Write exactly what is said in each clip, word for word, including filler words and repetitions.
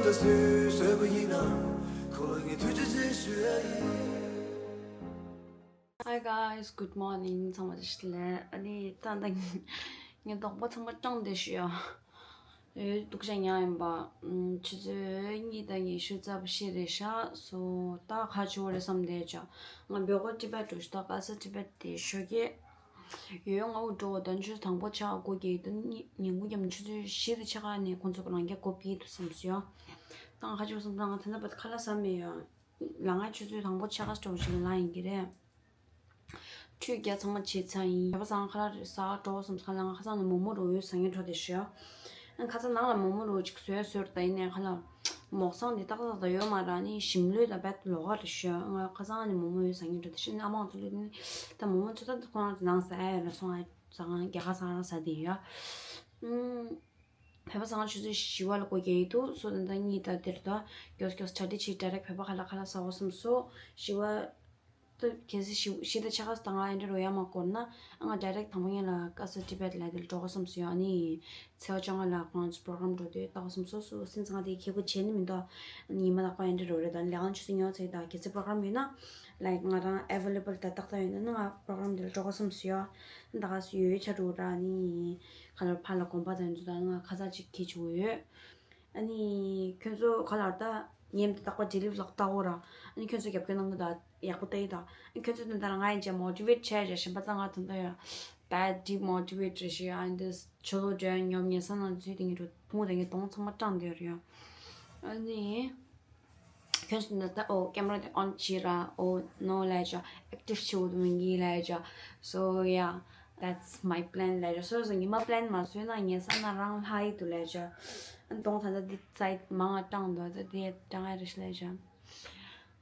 ད་སུས་བཟོས་པ་ཡིན་ན། ཁོ་ལ་ངས་ཐུགས་རྗེ་ཆེ་ཞུ་ཡ་ཡིན། Hi guys, good morning. ཚང་མ་བདེ་ལེགས། ཨ་ནི་ད་ལྟ་ངས་གདོང་པ་ཚང་མ་སྐྲངས་བསྡད་ཤག་ཡ། ཡོད་སྡུག་ཅག་ཉག་ཡིན་པ། ཆུ་ཚོད་གཉིས་དང་ཉི་ཤུ་རྩ་བཞི་རེད་ཤག་སོ་ད་ག་ཆེ་བོ་རེད་བསམ་བསྡད་ཅག་ང་བོད་སྒོ་ཊི་བེཊ་འགྲོ་ཤག་ད་ག་ས་ཊི་བེཊ་དེ་ཞོགས་ཀས། ཡོད་ང་འུ་འགྲོ་ད་ཆུ་ཚོད་དང་པོ་ཆག་སྒོ་རྒྱག་དུས་ཉིན་གུང་རྒྱབ་ཆུ་ཚོད་བཞི་དང་ཕྱེད་ཀ་ནས་ཁོང་ཚོ་རང་རྐྱ་སྒོ་ཕྱེ་འདུག་བསམ་སོང་ཡ། ད་ང་ཁ་ཆུ་བསམ་ད་ང་ད་ལྟ་བར་དུ་ཁ་ལག་ཟ་མེད་ཡ། ལ་ང་ཆུ་ཚོད་དང་པོ་ཆག་ཁ་སྤྲོ་ཞིག་ལ་ཡིན་གྱི་རེད། ཁྲུས་རྒྱག་ཚང་མ་བྱས་ཚར་ཡིན། བོད་པ་ཚང་ཁ་ལག་ཟ་འགྲོ་བསམ་ཁ་ལག་ང་ཁ་སང་ནས་མོག་མོག་རོ་ཡོད་ཟ་ངེས་འགྲོ་དེ་ཤོད། ཁ་སང་ནང་ལ་མོག་མོག་རོ་ཅིག་བཟོས་བཟོས་ད་ཡིན་ནས་ཁ་ལག་མོག་སང་དེ་ཏག་ཏག་ད་ཡོད་མ་ར་ནི་ཞིམ་ལོས་ད་བད་ལོག་ག་རེ་ཤོད། ང་ཁ་སང་ནས་མོག་མོག་ཡོད་ཟ་ངེས་འགྲོ་དེ་ཤོད་ནི་ཨ་མ་ཚོ་ལོས་ནི་ད་མོག་མོག་ཚོ་ད་ཁོ་རང་ཚོ་ནང་ཟ་ཡ་ཡོད་ན་སོང་ཨ་ཟ་ང་རྒྱ་གར་ཚང་རང་ཟ་དེ་ཡོད། བོད་པ་ཚང་ཆུ་ཚོད་བཞི་བ་ལ་སྒོ་རྒྱག་གི་འདུག་སོ་ད་ལྟ་གཉིད་ད་དེར་ད་མགྱོགས་མགྱོགས་གྲ་སྒྲིག་བྱེད་ཌའི་རེག་བོད་པ་ཁ་ལག་ཁ་ལག་ཟ་འོ་བསམ་སོ། བཞི་བ་ད་གལ་སྲིད་བཞི་བཞི་ད་ཆ་ག་ས་ད་ང་ཨེ་འདྲ་རོ་ཡ་མ་སྐོར་ན་ཨ་ང་ཌའི་རེག་དང་པོ་ཉིད་ལ་ཀ་ས་ཊི་བེཊ་ལ་དེར་འགྲོ་ག་བསམ་སོ་ཡ་ནི་ཚེ་བ་བཅོ་ལྔ་ལ་ཁོང་ཚོ་པོ་རོ་གྷ་རམ་འགྲོ་དུས་ལྟ་ག་བསམ་སོ་སོ་སེམས་ཚང་དེ་ཁེ་གོ་བྱེད་ནི་མི་འདུག་ཉི་མ་ལག་པ་ཨེ་འདྲ་རོ་རེད་ད་ལས་ཁང་ཆུ་ཚོད་ཉོ་ཚེ་ད་གལ་སྲིད་པོ་རོ་གྷ་རམ་ཡོད་ན། Like ང་རང་available ད་ཏག་ཏག་ཡོད་ན་ང་པོ་རོ་གྷ་རམ་དེ་ལ་འགྲོ་ག་བསམ་སོང་ཡ། ད་ག་སུ་ཡོད་ཆ་འགྲོ་ར་ནི་ཁ་ལོར་ཕ་ལ་དགོན་པ་དང་འདུ་ད་ང་ཁ་ཚ་ཅིག་ཁྱེར་བཅུག་ཡོད། ཨ་ནི་ཁྱོད་ཚོ་ཁ་ལོར་ད་ཉེམ་དེ་རྟག་པར་ཌེ་ལི་ཝི་ལོག་ལྟ་འོ་ར། ཨ་ནི་ཁྱོད་ཚོ་རྒྱབ་སྐྱོར་གནང་གི་ད་ཡག་པོ་ལྟ་ཡི་ད། ཨ་ཁྱོད་ཚོ་དེ་འདྲ་ང་ཡིན་ཅེ་མོ་ཊི་ཝེཊ་བྱས་རེ་ཞིམ་པ་ད་ང་དེ་འདྲ་ཡ་bad demotivate རེ་ཞིག་ཨ་འདི་ཆོ་ལོ་འདྲ་ཉོབ་ཉེ་ས་ནང་འཛུལ་དེ་ངེད་འགྲོ་ཕུང་དེ་ངེད་གདོང་ཚང་མ་སྐྲངས་དེ་རེད་ཡ། ཨ་ནི། ཁྱོད་ཚོ་ད་ལྟ་ཨོ་ཀེམ་ར་དེ་ཨོན་བྱེད་ར། ཨོ་ནོ་ལབ་ཅོ་ཨེག་ཊིབ་བྱེད་འོ་དུ་མི་འགི་ལབ་ཅོ། So yeah, that's my plan ལབ་ཅོ། སོ་སོ་ཉི་མ་པི་ལེན་མ་བཟོས་ན་ཉལ་ས་ན་རང་ལྷ་ཡི་དུ་ལབ་ཅོ། ཨ་གདོང་ད་ལྟ་འདི་ཚ་ཡི་མང་ང་སྐྲངས་འདུག་ད་འདི་སྐྲངས་ཡ་རེད་ཤི་ལབ་ཅོ།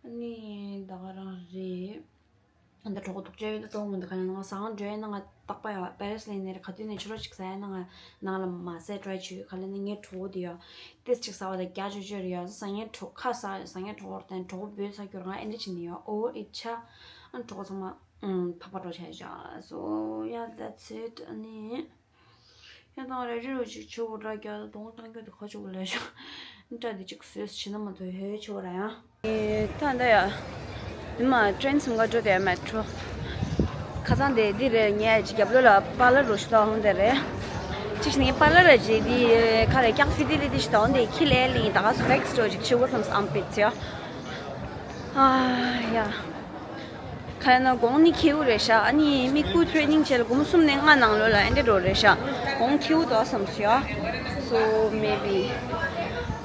ཨ་ནི་ད་ག་རང་རེད། ཨ་ད་གྲོགས་སྡུག་ཅག་ཡོད་ད་གཏོང་མི་འདུག་ག་ནས་ང་ཟ་ཁང་འགྲོ་ཡ་ན་ང་རྟག་པ་ཡ་པེ་རེ་སི་ལ་ཡིན་ནའི་རེད། ག་དུས་ནས་ཕྱི་རོལ་ཅིག་ཟ་ཡ་ན་ང་ནང་ལ་མ་ཟས་ཊི་རའི་བྱོས་ག་ལ་ནི་ངའི་གྲོགས་པོ་དེ་ཡ་ཏིས་ཅིག་ཟ་བ་ད་རྒྱ་ཅོ་ཅོ་རེད་ཡ། ཟ་ངའི་གྲོགས་ཁ་ཟ་ཟ་ངའི་གྲོགས་པོ་དང་གྲོགས་པོ་བོད་ཚ་གྱུར་ང་ཨེ་འདྲ་ཅི་ནི་ཡ་ཨོ་ཨི་ཆ། ཨ་གྲོགས་པོ་ཚང་མ་ཨུམ་ཕག་པ་འགྲོ་བྱས་བྱ། So yeah, that's it. ཨ་ནི། ཡང་དང་རེ་རེ་རུ་ཅིག་ཆུ་བོ་འདྲ་རྒྱ་གདོང་བཏང་རྒྱུ་དེ་ཁ་ཆུ་བོ་ལས་ཤོག་འདྲ་དེ་ཅིག་བཟོས་ཕྱི་ན་མ་ཐོས་ཧེ་ཆུ་བོ་ར་ཡང་། ད་འདི་ཡ། མི་མ་ཀྲེན་སུམ་ག་འགྲོ་དེ་མེ་ཊོ། ཁ་སང་དེ་འདི་རེད་ངས་ཅིག་རྒྱབ་ལོ་ལ་པཱ་ལར་རུ་ཤི་ཏོ་ཧོང་དེ་རེད། ཅིག་ནི་པཱ་ལར་ར་ཅིག་འདི་ཁ་རེ་ཀྱག་ཕི་དི་ལི་དི་ཤི་ཏོ་ཧོང་དེ་ཁི་ལེ་ལིང་ད་ག་སུ་ལེགས་ཏོ་ཅིག་ཆུ་བོ་སམ་སམ་པེ་ཚི་ཡ། ཨ་ཡ། ཁ་ཡ་ན་དགོང་ནི་ཁེའུ་རེད་ཤག་ཨ་ནི་མིག་སྤུ་ཊི་རེ་ནིང་བྱས་ལ་སྒོམ་གསུམ་ནས་ལྔ་ནང་ལོ་ལ་ཨེ་འདྲ་འགྲོ་རེད་ཤག་དགོང་ཁེའུ་དོ་བསམ་སོ་ཡ། So maybe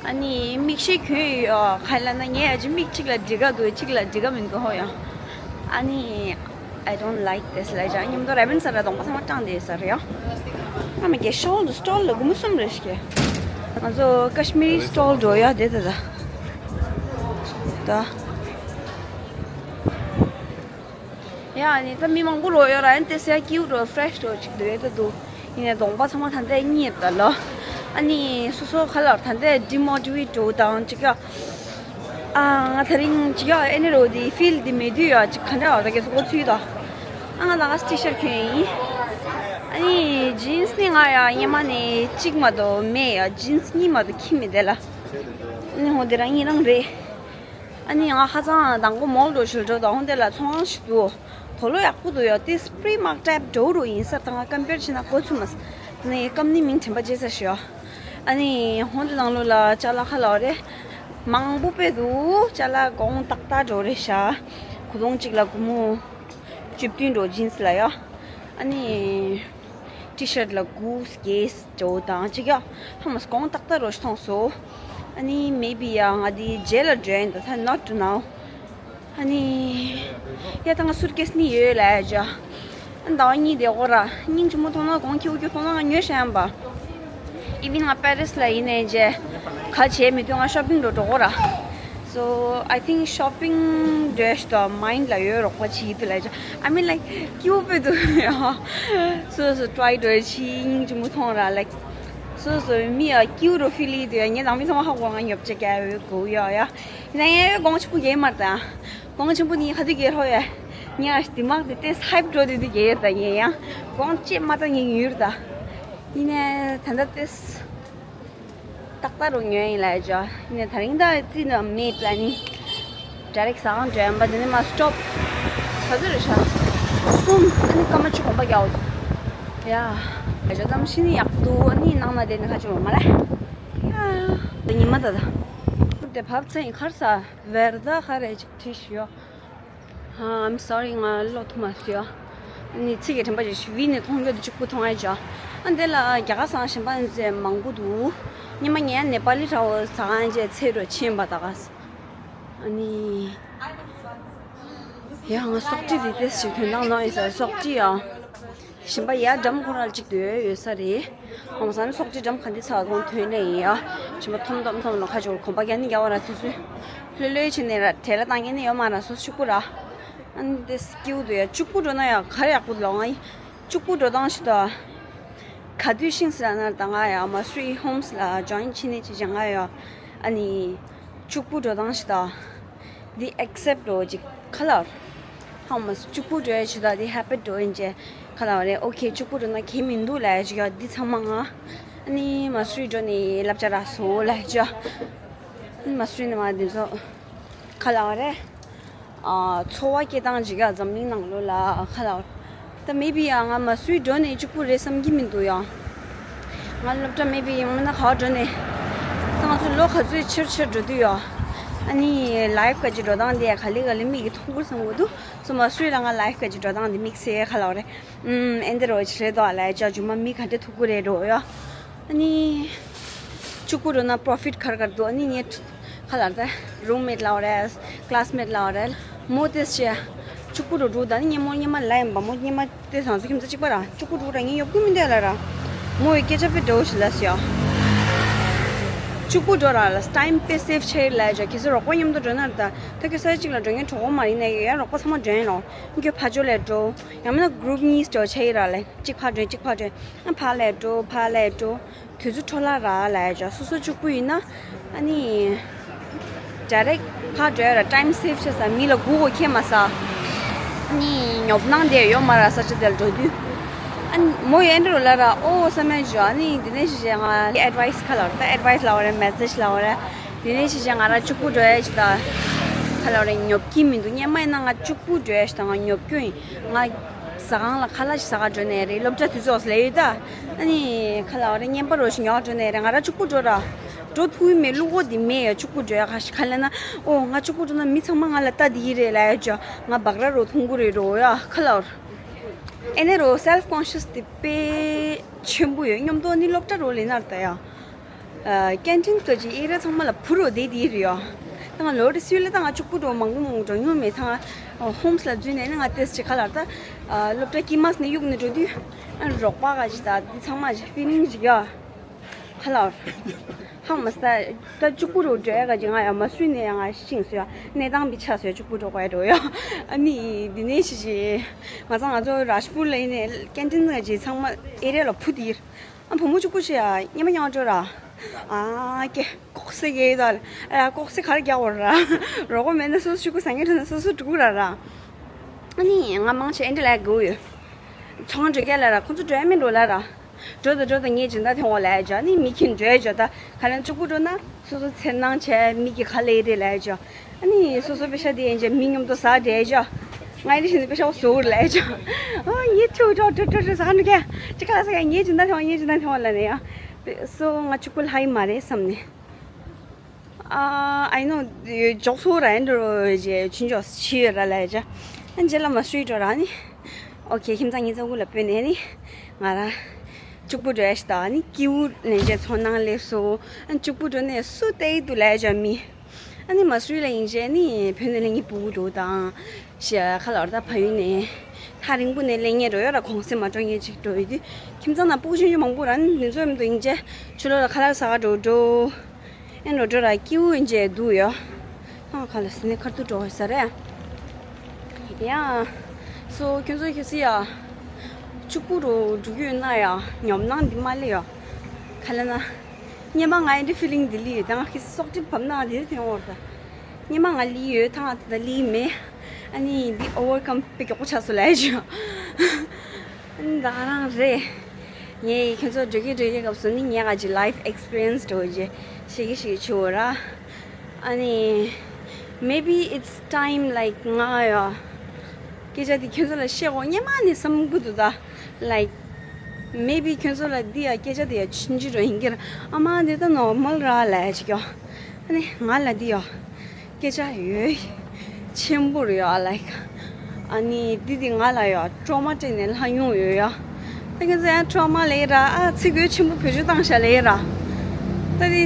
ཨ་ནི་མིག་ཤེལ་གྱོན་ཡོད་ཡ། ཁ་ལ་ན་ངས་ཨ་ཅི་མིག་གཅིག་ལ་འགྲིག་ག་འདུག་གཅིག་ལ་འགྲིག་ག་མི་འདུག་ཧོ་ཡ། ཨ་ནི་I don't like this ལ་ཅང་ཉིན་མོ་རེ་བན་ས་ར་གདོང་པ་ཚང་མ་སྐྲངས་དེ་ས་རེད་ཡ། ཨ་མ་གེ་ཤོལ་དུ་སི་ཊོལ་ལ་སྒོམ་གསུམ་རེད་ཤག་ང་ཚོ་ཀ་ཤི་མི་རི་སི་ཊོལ་འགྲོ་ཡ་དེ་ད་ད་ད། ཡ་ཨ་ནི་ད་མི་མང་པོ་རོ་ཡོད་ར་ཨན་ཏེ་སེ་ཡ་ཀིའུ་རོ་ཕི་རེ་ཤི་རོ་ཅིག་འདུག་ཡོད་ད་འདུག་ཡིན་ནའི་གདོང་པ་ཚང་མ་ད་ལྟ་གཉིད་ད་ལོ། ཨ་ནི་སོ་སོ་ཁ་ལར་ད་ལྟ་ཌི་མོ་ཊི་ཝེ་ཊི་འགྲོ་དང་ཅིག་ཡ། ཨ་ང་ད་རིང་ཅིག་ཡ་ཨེ་ནི་རོ་དི་ཕིལ་དི་མེད་དུས་ཡ་ཅིག་ག་འདྲ་བ་ད་གེ་སོ་གོ་ཚུལ་ད། ཨ་ང་ད་ག་ཊི་ཤར་གྱོན་ཡིན། ཨ་ནི་ཇིན་སི་ནི་ང་ཡ་སྔོན་མ་ནས་གཅིག་མ་གཏོགས་མེད་ཡ། ཇིན་སི་གཉིས་མ་གཏོགས་ཁྱི་མི་བསྡད་ལ། ཨ་ནི་ཧོ་དེ་རང་གཉིས་རང་རེད། ཨ་ནི་ང་ཧ་ཅང་དང་པོ་མོལ་འགྲོ་ཞུ་འགྲོ་དང་དེ་ལ་ཚོང་ཁང་ཞིག་འདུག་དོ་ལོ་ཡག་པོ་འདུག་ཡ། དེ་སི་པི་རི་མར་ཊི་ཊའིབ་འདྲ་བོ་རུ་ཡིན་ས་དང་ཀམ་པེར་བྱས་ན་གོ་ཚུལ་མ་ས། ཨ་ནི་ཀམ་ནི་མིང་དྲན་པ་བརྗེད་ས་ཞུ་ཡ། ཨ་ནི་ཧོང་དེ་ནང་ལོ་ལ་ཅ་ལག་ཁ་ལོ་རེད། མང་པོ་དཔེ་འདུག་ཅ་ལག་གོང་ཏག་ཏག་འགྲོ་རེད་ཤག་གོ་དོང་གཅིག་ལ་སྒོར་མོ་བཅུ་བདུན་འགྲོ་ཇིན་སི་ལ་ཡ། ཨ་ནི། ཊི་ཤར་ཊི་ལ་དགུ་བརྒྱད་ཇོ་དང་གཅིག་ཡ། ཧ་མ་སྐོང་ཏག་ཏག་རོ་ཞིག་མཐོང་སོ། ཨ་ནི་མེ་བི་ཡ་ང་དེ་རྗེས་ལ་འགྲོ་ཡིན་ད་ད་not now། ཨ་ནི། ཡ་ད་ང་སུཊ་ཀེས་ནི་ཡོད་ལ་ཡ་ཇ། ཨ་ཟླ་བ་གཉིས་དེ་འོ་ར་སྙིང་རྗེ་མོ་མཐོང་ན་གོང་ཁེ་འུ་ཁེ་མཐོང་ན་ང་ཉོས་ཤ་ཡམ་པ། ཨི་ཝིན་ང་པེ་རིས་ལ་ཡིན་ནའི་རྗེས། ག་བྱེད་མི་འདུག་ང་ཤོ་པིང་འགྲོ་འགྲོ་གོ་ར། So I think shopping འགྲོ་ཞིག་དང་མའིན་ལ་ཡོད་རོགས་པ་ཆི་ཡི་དུ་ལ་ཇ། I mean like ཀིའུ་པེ་དུ་ཡ། སོ་སོ་ཊི་རའི་འགྲོ་ཆི་སྙིང་རྗེ་མོ་མཐོང་ར་ལེགས། སོ་སོ་མི་ཡ་ཀིའུ་རོ་ཕི་ལི་དུ་ཡ་ངས་ནང་མི་ཚང་མ་ཧ་གོ་ང་ཉོབ་ཅེ་ཀ་ཡོད་གོ་ཡ་ཡ། ཡིན་ན་ཡ་ཡོད་གོང་ཆེན་པོ་གེ་མར་དང་། གོང་ཆེན་པོ་ནི་ཧ་དུ་གེ་ཧོ་ཡ། ངས་ཨ་ཤི་དི་མག་དེ་ཏེ་སའིབ་འགྲོ་དུས་དུ་གེ་ཡོད་ད་ངས་ཡ། གོང་ཅེ་མ་ད་ངས་ཡུར་ད། ཡིན་ན་ད་ད་ཏེས། ཏག་ཏག་རུ་ཉོས་ཡིན་ལ་ཡ་ཇ། ནས་ད་རིང་ད་རྩིས་ནི་མེད་པ་ནི། ཌའི་རེག་ཟ་ཁང་འགྲོ་ཡམ་པ་འདི་ནི་མ་སི་ཊོབ། ག་ཚོད་རེད་ཤག་གསུམ། ཨ་ནི་སྐར་མ་བཅུ་གོམ་པ་རྒྱག་འོ། ཡ། ཡ་ཇ་གཏམ་ཤི་ནི་ཡག་འདུག་ཨ་ནི་ནང་ན་བསྡད་ནི་ཁ་ཆུ་མ་ལ། ཡ། ད་ཉི་མ་ད་ད། དེ་བབ་ཚེ་ཡིན་ཁར་ས་ཝེར་ད་ཁ་རེ་ཅིག་བྲིས་ཤིག་ཡོད། ཨ། I'm sorry ང་བློ་ཐུ་མ་སུ་ཡ། ནི་ཚིག་གི་དྲན་པ་ཞིག་བི་ནི་མཐོང་རྒྱུ་དུ་གཅིག་པུ་མཐོང་ཨེ་ཅག་ཨ་འདི་ལ་རྒྱ་གར་སང་གཞན་པ་ནི་མང་པོ་འདུག་སྙེ་མ་ངས་ནེ་པ་ལི་ཁྲའོ་ཟ་ཁང་ཅེས་ཚེ་རུ་ཕྱིན་པ་ད་ག་ཨ་ནི། ཡ་ང་སོག་ཏི་དེ་ཏེས་ཞིག་དོན་དག་ནོ་ཡིན་ས་སོག་ཏི་ཡ། ཞིམ་པ་ཡ་འགྲམ་ཁོ་ར་གཅིག་ཏུ་ཡོད་ས་རེད། ཧོང་སང་སོག་ཅི་འགྲམ་ག་འདི་ཚ་ཁོང་ཐོན་ནས་ཡིན་ཡ། ཞིམ་པ་ཐོམ་ཐོམ་ཐོམ་ལ་ཁ་ཆོར་གོམ་པ་རྒྱ་ནི་རྒྱ་བ་ར་སུ་སུ། ལྷོད་ལྷོད་ཕྱིན་ནས་ར་བྲེལ་ལ་བཏང་ཉན་ནི་ཡོད་མ་ར་སོ་ཕྱུག་པོ་ར། ཨ་ནི་དེ་སྐྱིའུ་དུ་ཡ་ཕྱུག་པོ་འགྲོ་ན་ཡ་ག་རེ་ཡག་པོ་ལོ་ང་ཡི། ཕྱུག་པོ་འགྲོ་སྟངས་ཤི་ད། ག་དུས་ཤིང་སི་ར་ན་ད་ང་ཡ་མ་སུའི་ཧོམ་སི་ལ་ཇོ་ཡིན་ཕྱིན་ནས་ཅི་བྱ་ང་ཡ། ཨ་ནི། ཕྱུག་པོ་འགྲོ་སྟངས་ཤི་ད། འདི་ཨེག་སེབ་འགྲོ་ཅིག་ཁ་ལ། ཧ་མ་སུ་གཅིག་པུ་འགྲོ་ཡ་ཞུ་ད་འདི་ཧེ་པི་འགྲོ་ཡིན་ཅེ་ཁ་ལ་བ་རེད། ཨོ་ཁེ་གཅིག་པུ་འགྲོ་ན་ཁེ་མི་འདུག་ལ་ཡ་ཞུ་ཡ་འདི་ཚང་མ་ང་། ཨ་ནི་མ་སུ་རི་འགྲོ་ནི་ལབ་ཅ་ར་སོ་ལ་ཡ་ཞུ། ཨ་ནི་མ་སུ་རི་ནི་མ་འདི་ཚོ་ཁ་ལ་བ་རེད། ཨ་འཚོ་བ་སྐྱེལ་སྟངས་ཅིག་ཡ་འཛམ་གླིང་ནང་ལོ་ལ་ཁ་ལ་བ་རེད། ད་མེ་བི་ཡང་ང་མ་སུའི་འགྲོ་ནས་གཅིག་པུ་རེད་བསམ་གྱི་མི་འདུག་ཡང་། ང་སློབ་གྲྭ་མེ་བི་ཡང་མིན་ན་ག་བ་འགྲོ་ནས། ད་ང་ཚོ་ལོ་ག་ཚོད་ཆེར་ཆེར་འགྲོ་དུས་ཡོད། ཨ་ནི་ལའེབ་ག་ཅིག་འགྲོ་སྟངས་དེ་ག་ལེ་ག་ལེ་མིག་གིས་མཐོང་ཁུལ་བསམ་དགོས་འདུག་སོ་མ་སུའི་ལ་ང་ལའེབ་ག་ཅིག་འགྲོ་སྟངས་དེ་དམིགས་བསལ་ཁ་ལ་བ་རེད། ཨུམ་ཨེ་འདི་རོ་ཅི་རེད་དོ་ལ་ཡ་ཅག་ཇུ་མ་མི་ག་འདྲ་ཐུག་གི་རེད་འགྲོ་ཡོད། ཨ་ནི། གཅིག་པུ་འགྲོ་ན་པོ་རོ་ཕིཊ་ག་རེ་ག་རེ་འདུག་ཨ་ནི་ངས་ཁ་ལར་ད་རུམ་མེཊ་ལ་བ་རེད། ཀ་ལ་སི་མེཊ་ལ་བ་རེད། མོ་ཏེས་ཆེ། གཅིག་པུ་འགྲོ་འགྲོ་ད་ནི་ངས་མོ་ཉི་མ་ལ་ཡིན་པ་མོ་ཉི་མ་ཏེས་སང་སུ་ཁྱིམ་ཚ་གཅིག་པ་ར་གཅིག་པུ་འགྲོ་ར་ངས་ཡོབ་ཀུ་མི་འདོད་ལ་ར། མོ་ཡི་སྐད་ཆ་པེ་འགྲོ་ཞི་ལ་སི་ཡ། གཅིག་པུ་འགྲོ་ར་ལ་ཊའིམ་པེ་སེབ་ཆེ་ལ་ཡ་ཁྱེད་ཚོ་རོགས་པ་མཉམ་དུ་འགྲོ་ན་ར་ད་ད་ཁྱེད་ས་གཅིག་ལ་འགྲོ་ངས་གྲོགས་པོ་མ་ཡིན་ན་ཡ་རོགས་པ་ཚང་མ་འགྲོ་ཡིན་ལོ། ཁྱོད་ཕ་ཇོ་ལ་འགྲོ། ཡང་མིན་ན་གུ་རུབ་གཉིས་འགྲོ་ཆེ་ཡི་ར་ལ་གཅིག་ཕ་འགྲོ་གཅིག་ཕ་འགྲོ། ཨ་ཕ་ལ་འགྲོ་ཕ་ལ་འགྲོ། དུས་ཚོད་འཕྲོ་བརླག་རག་ལ་ཡ་ཅག་སོ་སོ་གཅིག་པུ་ཡིན་ན། ཨ་ནི། ཌའི་རེག་ཕར་འགྲོ་ཡ་ར་ཊའིམ་སེབ་བྱེད་ས་མི་ལ་སྒུག་གོ་ཁྱེད་མ་ས། ཨ་ནི་ཉོབ་སྣང་དེ་ཡོད་མ་ར་ས་ཆ་དེ་ལ་འགྲོ་དུས། ཨ་ནི་མོ་ཡོད་འགྲོ་ལ་ར་ཨོ་ས་མེད་ཅོ་ཨ་ནི་དེ་ནས་ཞིག་ང་ཨེ་ཌི་ཝའི་སི་ཁ་ལ་ད་ཨེ་ཌི་ཝའི་སི་ལ་བ་རེ་མེ་སེ་ཇི་ལ་བ་རེ། དེ་ནས་ཞིག་ང་ར་གཅིག་པུ་འགྲོ་ཡ་ཞིག་ད། ཁ་ལ་བ་རེ་ཉོབ་ཀྱི་མི་འདུག་སྔོན་མ་ཡིན་ན་ང་གཅིག་པུ་འགྲོ་ཡ་ཞིག་ད་ང་ཉོབ་ཀྱོ་ཡིན་ང་། ཟ་ཁང་ལ་ཁ་ལག་ཞིག་ཟ་ག་འགྲོ་ནས་རེད། སློབ་གྲྭ་དུས་ཚོད་ལས་ཡོད་ད། ཨ་ནི་ཁ་ལག་རེ་བརྙན་པ་རོ་ཞིག་ཉོ་ག་འགྲོ་ནས་རེད། ང་ར་གཅིག་པུ་འགྲོ་ར། འགྲོ་ཐུབ་ཀྱི་མེད། བླུག་གོ་དེ་མེད་ཡ། གཅིག་པུ་འགྲོ་ཡ་ཁ་ཞིག་ག་ལ་ན། ཨོ་ང་གཅིག་པུ་འགྲོ་ན་མི་ཚང་མ་ང་ལ་ལྟ་དེ་ཡི་རེད་ལ་ཡ་ཅོ་ང་བག་ར་རོ་མཐོང་གི་རེད་རོ་ཡ་ཁ་ལག་རེ། ཨེ་ནས་རོ་སེལ་ཕི་ཀོན་ཤི་ཡས་དེ་དཔེ་ཆེན་པོ་ཡོད། སྙོམ་དོ་ནི་སློབ་གྲྭ་རོ་ལས་ན་ར་ད་ཡ། ཀན་ཊིན་ག་ཅི་ཨེ་ར་ཚང་མ་ལ་བུ་རོ་བསྡད་དེ་རེད་ཡོ། ད་ང་ལོ་རེ་སུས་ལ་ད་ང་གཅིག་པུ་འགྲོ་མང་པོ་མང་པོ་འགྲོ་མྱོང་མེད། ད་ང་ཧོམ་སི་ལ་འཛུལ་ནས་ནི་ང་ཏེས་ཅི་ཁ་ལར་ད་སློབ་གྲྭ་དཀྱིལ་མ་སི་ནས་གཡུག་ནས་འགྲོ་དུས་རོགས་པ་ག་ཅི་ད་འདི་ཚང་མ་ཅི་ཕི་ལིང་ཅིག་ཡོ། ཁ་ལར་ཧང་མ་སི་ད་ད་གཅིག་པུ་འགྲོ་འགྲོ་ཡ་ག་ཅི་ང་ཡ་མ་སུས་ནས་ཡ་ང་ཤིང་སུ་ཡ་གནས་སྟངས་པི་ཆ་སུ་ཡ་གཅིག་པུ་འགྲོ་ག་ཡ་འགྲོ་ཡོ། ཨ་ནི་འདི་ནས་ཤི་ཤི་ང་ཚང་ང་ཚོ་རཱཇ་པུར་ལ་ཡིན་ནས་ཀན་ཊིན་ག་ཅི་ཚང་མ་ཨེ་ར་ལ་བུ་དེ་ཡིར། ཨ་བུ་མོ་གཅིག་པུ་ཞིག་ཡ་སྙེ་མ་མྱང་འགྲོ་ར། ཨ་ཀེ་ལྐོག་ཟ་གི་ཡོད་ད། ཨ་ལྐོག་ཟ་ག་རེ་རྒྱག་འོ་ར། རོགས་པ་མེད་ན་སོ་སོ་གཅིག་པུ་ཟ་ངེ་འགྲོ་ན་སོ་སོ་འགྲོ་གི་ར་ར། ཨ་ནི་ང་མང་ཆེ་ཨེ་འདྲ་ལ་དགོས་ཡོད། ཚོང་འགྲོ་ག་ལ་ར་ཁོང་ཚོ་འགྲོ་ཡ་མེད་འགྲོ་ལ་ར། འགྲོ་དང་འགྲོ་དང་ངའི་སྦྱིན་བདག་ཐེངས་འོག་ལ་ཡ་ཅོ་ཨ་ནི་མི་ཁྱིམ་འགྲོ་ཡ་ཅོ་ད་ག་ལ་གཅིག་པུ་འགྲོ་ན་སོ་སོ་འཚེར་སྣང་བྱས་མི་གི་ག་ལ་ཡི་རེད་ལ་ཡ་ཅོ། ཨ་ནི་སོ་སོ་པེ་ཤ་དེ་ཡན་ཆད་མི་མཉམ་དུ་ཟ་བསྡད་ཅོ། ང་ཡི་བཞིན་པེ་ཤ་བ་བཟོ་ར་ལ་ཡ་ཅོ། ཨོ་ངའི་ཐུག་ཏོ་ཏོ་ཏོ་ཏོ་ཟ་ནུ་ཀ་ཅི་ཁ་ལ་ཟ་ཀ་ངའི་སྦྱིན་བདག་ཐེངས་ངའི་སྦྱིན་བདག་ཐེངས་ལ་ནས་ཡ། སོ་ང་གཅིག་པུ་ལྷ་ཡི་མ་རེད་བསམ་ནས། ཨ་ཨའི་ནོ་ཇོག་སོ་ར་ཨེ་འགྲོ་རོ་ཇེ་ཆུན་ཇོག་ཆི་ཡོད་ར་ལ་ཡ་ཅོ། ཨ་རྗེས་ལ་མ་སུའི་འགྲོ་ར་ནི། ཨོ་ཁེ་ཁྱིམ་ཚང་ངའི་ཚང་གུ་ལ་སྤོས་ནས་ནི། ང་ར་གཅིག་པུ་འགྲོ་ཡ་ཞིག་ད་ནི་སྐྱིའུ་ལན་ཅེ་ཚོ་ནང་སླེབས་སོ། ཨ་གཅིག་པུ་འགྲོ་ནས་སུ་ཏེ་ཡི་དུ་ལ་ཡ་ཅོ་མི། ཨ་ནི་མ་སུའི་ལ་ཡིན་ཅེ་ནི་བོད་ནས་ལེན་གྱི་ཕྲུ་གུ་འགྲོ་དང་། ཤ་ཁ་ལར་ད་ཕ་ཡུལ་ནས་ཐག་རིང་པོ་ནས་ལེན་ངེས་འགྲོ་ཡོད་ར་གོང་སེ་མ་འགྲོ་ངེས་ཅིག་འགྲོ་ཡོད་དུས་ཁྱིམ་ཚང་ནང་ཕྲུ་གུ་ཆུང་ཆུང་མང་པོ་ར་ནི་འདི་ཚོ་མི་འདུག་ཡིན་ཅེ་ཆུ་ལོག་ལ་ཁ་ལར་ཟ་ག་འགྲོ་འགྲོ། ཨེ་འགྲོ་འགྲོ་ར་སྐྱིའུ་ཡིན་ཅེ་འདུག་ཡོ། ཧང་ཁ་ལ་སི་ནས་ཁར་ཐུག་འགྲོ་ས་རེད། ཡ། སོ་ཁྱོད་ཚོ་ཁྱེད་སི་ཡ། གཅིག་པུ་རུ་འགྲོ་གི་ཡོད་ན་ཡ་ཉོབ་སྣང་འདི་མ་སླེབས་ཡོ། ག་ལ་ན། སྙེ་མ་ང་ཨེ་འདྲ་ཕི་ལིང་འདི་ལི་ཡོད་ད་ང་ཁི་སོག་ཅིག་བབ་ན་དེ་རེད་དེ་འོར་ད། སྙེ་མ་ང་ལི་ཡོད་ད་ང་ད་ལི་མེད། ཨ་ནི་འདི་ཨོ་ཝར་ཀམ་དཔེ་མགྱོགས་པོ་ཆགས་སོང་ལ་ཡ་ཞུ། ཨ་ནི་ད་ག་རང་རེད། ངས་ཁྱོད་ཚོ་འགྲོ་གི་འགྲོ་གི་སྐབས་སུ་ནི་ངས་ང་གི་life experience་འགྲོ་རྒྱུ་ཞིག་གི་ཞིག་བྱུང་ར། ཨ་ནི་maybe it's time, like, ང་ཡ་སྐད་ཆ་དེ་ཁྱོད་ཚོ་ལ་བཤད་དགོས་སྔོན་མ་ནས་བསམ་གི་འདུག་ད། Like, maybe ཁྱོད་ཚོ་ལ་འདི་ཡ་སྐད་ཆ་དེ་ཡ་ཆུང་ཆུང་འགྲོ་ཡིན་གྱི་ར། ཨ་མ་འདི་ད་normal་ར་ལས་ཅིག་ཡོ། ཨ་ནི་ང་ལ་འདི་ཡ་སྐད་ཆ་ཡོད་ཆེན་པོ་རེད་ཡ། Like, ཨ་ནི་འདི་འདི་ང་ལ་ཡ་trauma་སྤྲད་ནས་ལྷག་མྱོང་ཡོད་ཡ། ད་ཁྱེད་ཚོ་ཡང་trauma་ལབ་ཡ་ར། ཨ་ཚིག་གོ་ཆེན་པོ་བེད་སྤྱོད་བཏང་ཤག་ལབ་ཡ་ར། ད་འདི་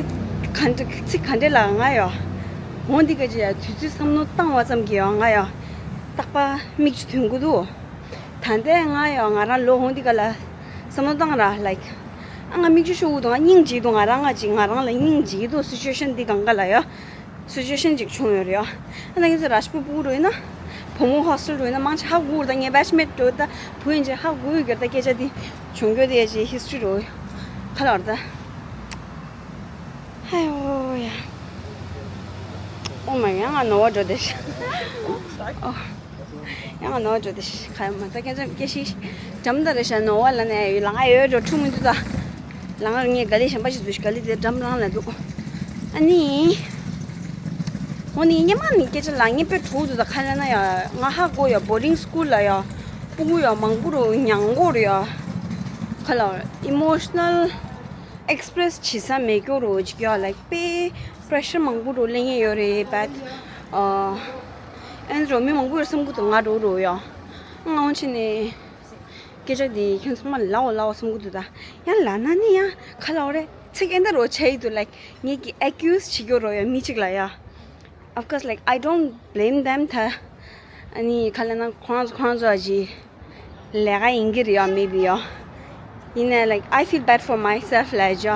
ག་འདྲ་ཚིག་ག་འདྲ་ལབ་ང་ཡ། འོ་འདི་ག་ཅི་ཡ་དུས་ཚོད་བསམ་བློ་བཏང་བ་ཙམ་གྱིས་ཡ་ང་ཡ་རྟག་པར་མིག་ཆུ་ཐོན་གི་འདུག་ད་ལྟའི་ང་ཡང་ང་རང་ལོ་འོང་འདི་ག་ལ་བསམ་བློ་བཏང་ར། Like, ཨ་ང་མིག་ཆུ་ཤོར་གི་འདུག་ང་སྙིང་རྗེ་འདུག་ང་རང་ང་ཅིག་ང་རང་ལ་སྙིང་རྗེ་འདུག situation་འདི་གང་ག་ལ་ཡ་situation་ཅིག་བྱུང་ཡོད་རེད་ཡ། ཨ་ན་ཁྱེད་ཚོ་ར་ཤི་པུ་པུ་རུ་ཡིན་ན་བུ་མོ་hostel་རུ་ཡིན་ན་མང་ཆེ་ཧ་གོ་གི་རེད། ད་ངའི་batchmate་རུ་ད་བུ་ཡིན་ཅེ་ཧ་གོ་གི་རེད། ད་སྐད་ཆ་འདི་བྱུང་རྒྱུ་དེ་ཅེ་history་རུ་ག་ལ་བར་ད། ཧའི་ཨོ་ཡ། ཨོ་མ་ཡ་ང་ནོར་བ་འགྲོ་བསྡད་ཤག་ཨོ། ཡང་ང་ནོར་བ་འགྲོ་བསྡད་ཤག་ཁ་ཡ་མ་ད་སྐད་ཆ་སྐད་ཤིག་འགྲམ་ད་རེ་ཤག་ནོར་བ་ལ་ནས་ལ་ང་ཡོད་འགྲོ་ཁྲུ་མི་འདུག་ད། ལ་ང་ངས་ག་ལེ་གཞན་པ་ཞིག་འདུག་ཤག་ག་ལེ་དེ་འགྲམ་རང་ལ་འདུག་ཨ་ནི། འོ་ནི་སྔོན་མ་ནི་སྐད་ཆ་ལ་ངས་དཔེ་དྲོ་འདུག་ད་ཁ་ལ་ན་ཡ་ང་ཧ་གོ་ཡ་boarding school་ལ་ཡ་སྤུ་གུ་ཡ་མང་པོ་རུ་མྱང་གོ་རུ་ཡ་ཁ་ལ་emotional express་བྱེད་ས་མེད་སྐྱོ་རུ་ཅིག་ཡོད། Like དཔེ་pressure་མང་པོ་རུ་ལེན་ཡས་ཡོད་རེད། But ཨ་ཨན་རོ་མི་མང་པོ་ཡོད་བསམ་གི་འདུག་ང་འགྲོ་རུ་ཡོད། ང་འོང་ཕྱིན་ནས་སྐད་ཆ་འདི་ཁྱོད་ཚང་མ་ལའོ་ལའོ་བསམ་གི་འདུག་ད་ཡང་ལ་ན་ནི་ཡང་ཁ་ལའོ་རེད། ཚིག་ཨེ་འདྲ་རུ་ཆ་ཡི་འདུག Like ངེད་ཀྱི་accuse་བྱེད་སྐྱོ་རུ་ཡོད་མི་གཅིག་ལ་ཡ། Of course, like, I don't blame them ད། ཨ་ནི་ག་ལ་ན་ཁོང་ཚོ་ཁོང་ཚོ་ཨ་ཅི་ལས་ཀ་ཡིན་གྱི་རེད་ཡ། Maybe ཡ། ཡིན་ནའི་like, I feel bad for myself་ལབ་ཅོ།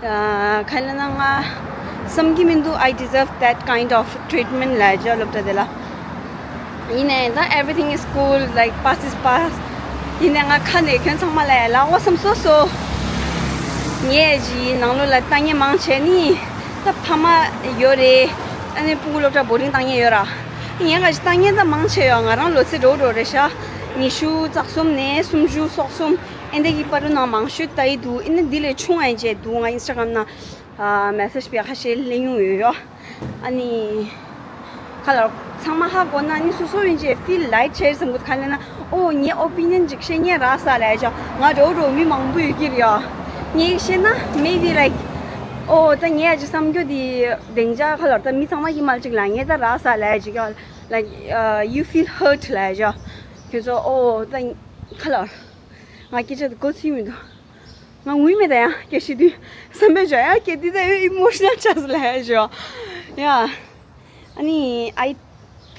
ཨ་ག་ལ་ན་ང་བསམ་གྱི་མི་འདུག I deserve that kind of treatment་ལབ་ཅོ་སློབ་གྲྭ་དེ་ལ། ཡིན་ནའི་ད་everything is cool, like, past is past. ཡིན་ནའི་ང་ཁ་ནས་ཁྱོད་ཚང་མ་ལ་ལ་འོ་བསམ་སོ་སོ། ངས་ཨ་ཅི་ནང་ལོགས་ལ་ལྟ་ངན་མང་བྱས་ནི། ད་ཕ་མ་ཡོད་རེད། ཨ་ནི་སྤུ་གུ་སློབ་གྲྭ་boarding་བཏང་མཁན་ཡོད་ར། ངས་ག་ཅི་བཏང་མཁན་ད་མང་ཆེ་ཡོད། ང་རང་ལོ་ཚད་འགྲོ་འགྲོ་རེད་ཤག་ཉི་ཤུ་རྩ་གསུམ་ནས་སུམ་ཅུ་སོ་གསུམ་ཨེ་འདྲ་གི་བར་དུ་ནང་མང་ཤོས་ལྟ་ཡི་འདུག་ཨེ་ནི་འདི་ལས་ཆུང་ཨེ་བྱས་འདུག་ང་Instagram་ནང་ཨ་message་བྱས་ཁ་ཤས་ལེན་ཡོང་ཡོད་ཡོད། ཨ་ནི་ཁ་ལ་ཚང་མ་ཧ་གོ་ན་ནི་སོ་སོ་ཡིན་ཅེས་feel light་བྱས་བསམ་གི་ཁ་ལ་ན། ཨོ་ངའི་opinion་ཅིག་བཤད་ཉན་རག་ས་ལས་ཅོ། ང་འགྲོ་འགྲོ་མི་མང་པོ་ཡོད་ཀྱི་རེད་ཡ། ངས་བཤད་ན་maybe like ཨོ་ད་ངས་ཨ་ཅི་བསམ་རྒྱུ་དེ་བདེན་ཆ་ཁ་ལ་ད་མི་ཚང་མ་གི་མལ་ཅིག་ལ་ངས་ད་རག་ས་ལས་ཅིག་ཡ། Like, uh, you feel hurt་ལས་ཅོ། ཁྱོད་ཚོ་ཨོ་ད་ཁ་ལ་ང་སྐད་ཆ་དེ་གོ་ཚིག་མི་འདུག་ང་ངུས་མེད་ད་ཡང་སྐད་ཤེས་དུས་བསམ་པའི་བྱ་ཡང་སྐད་དུས་ད་ཡོད་emotional་ཆགས་ལ་ཡ་ཞོ། ཡ། ཨ་ནི་ཨའི་དེ་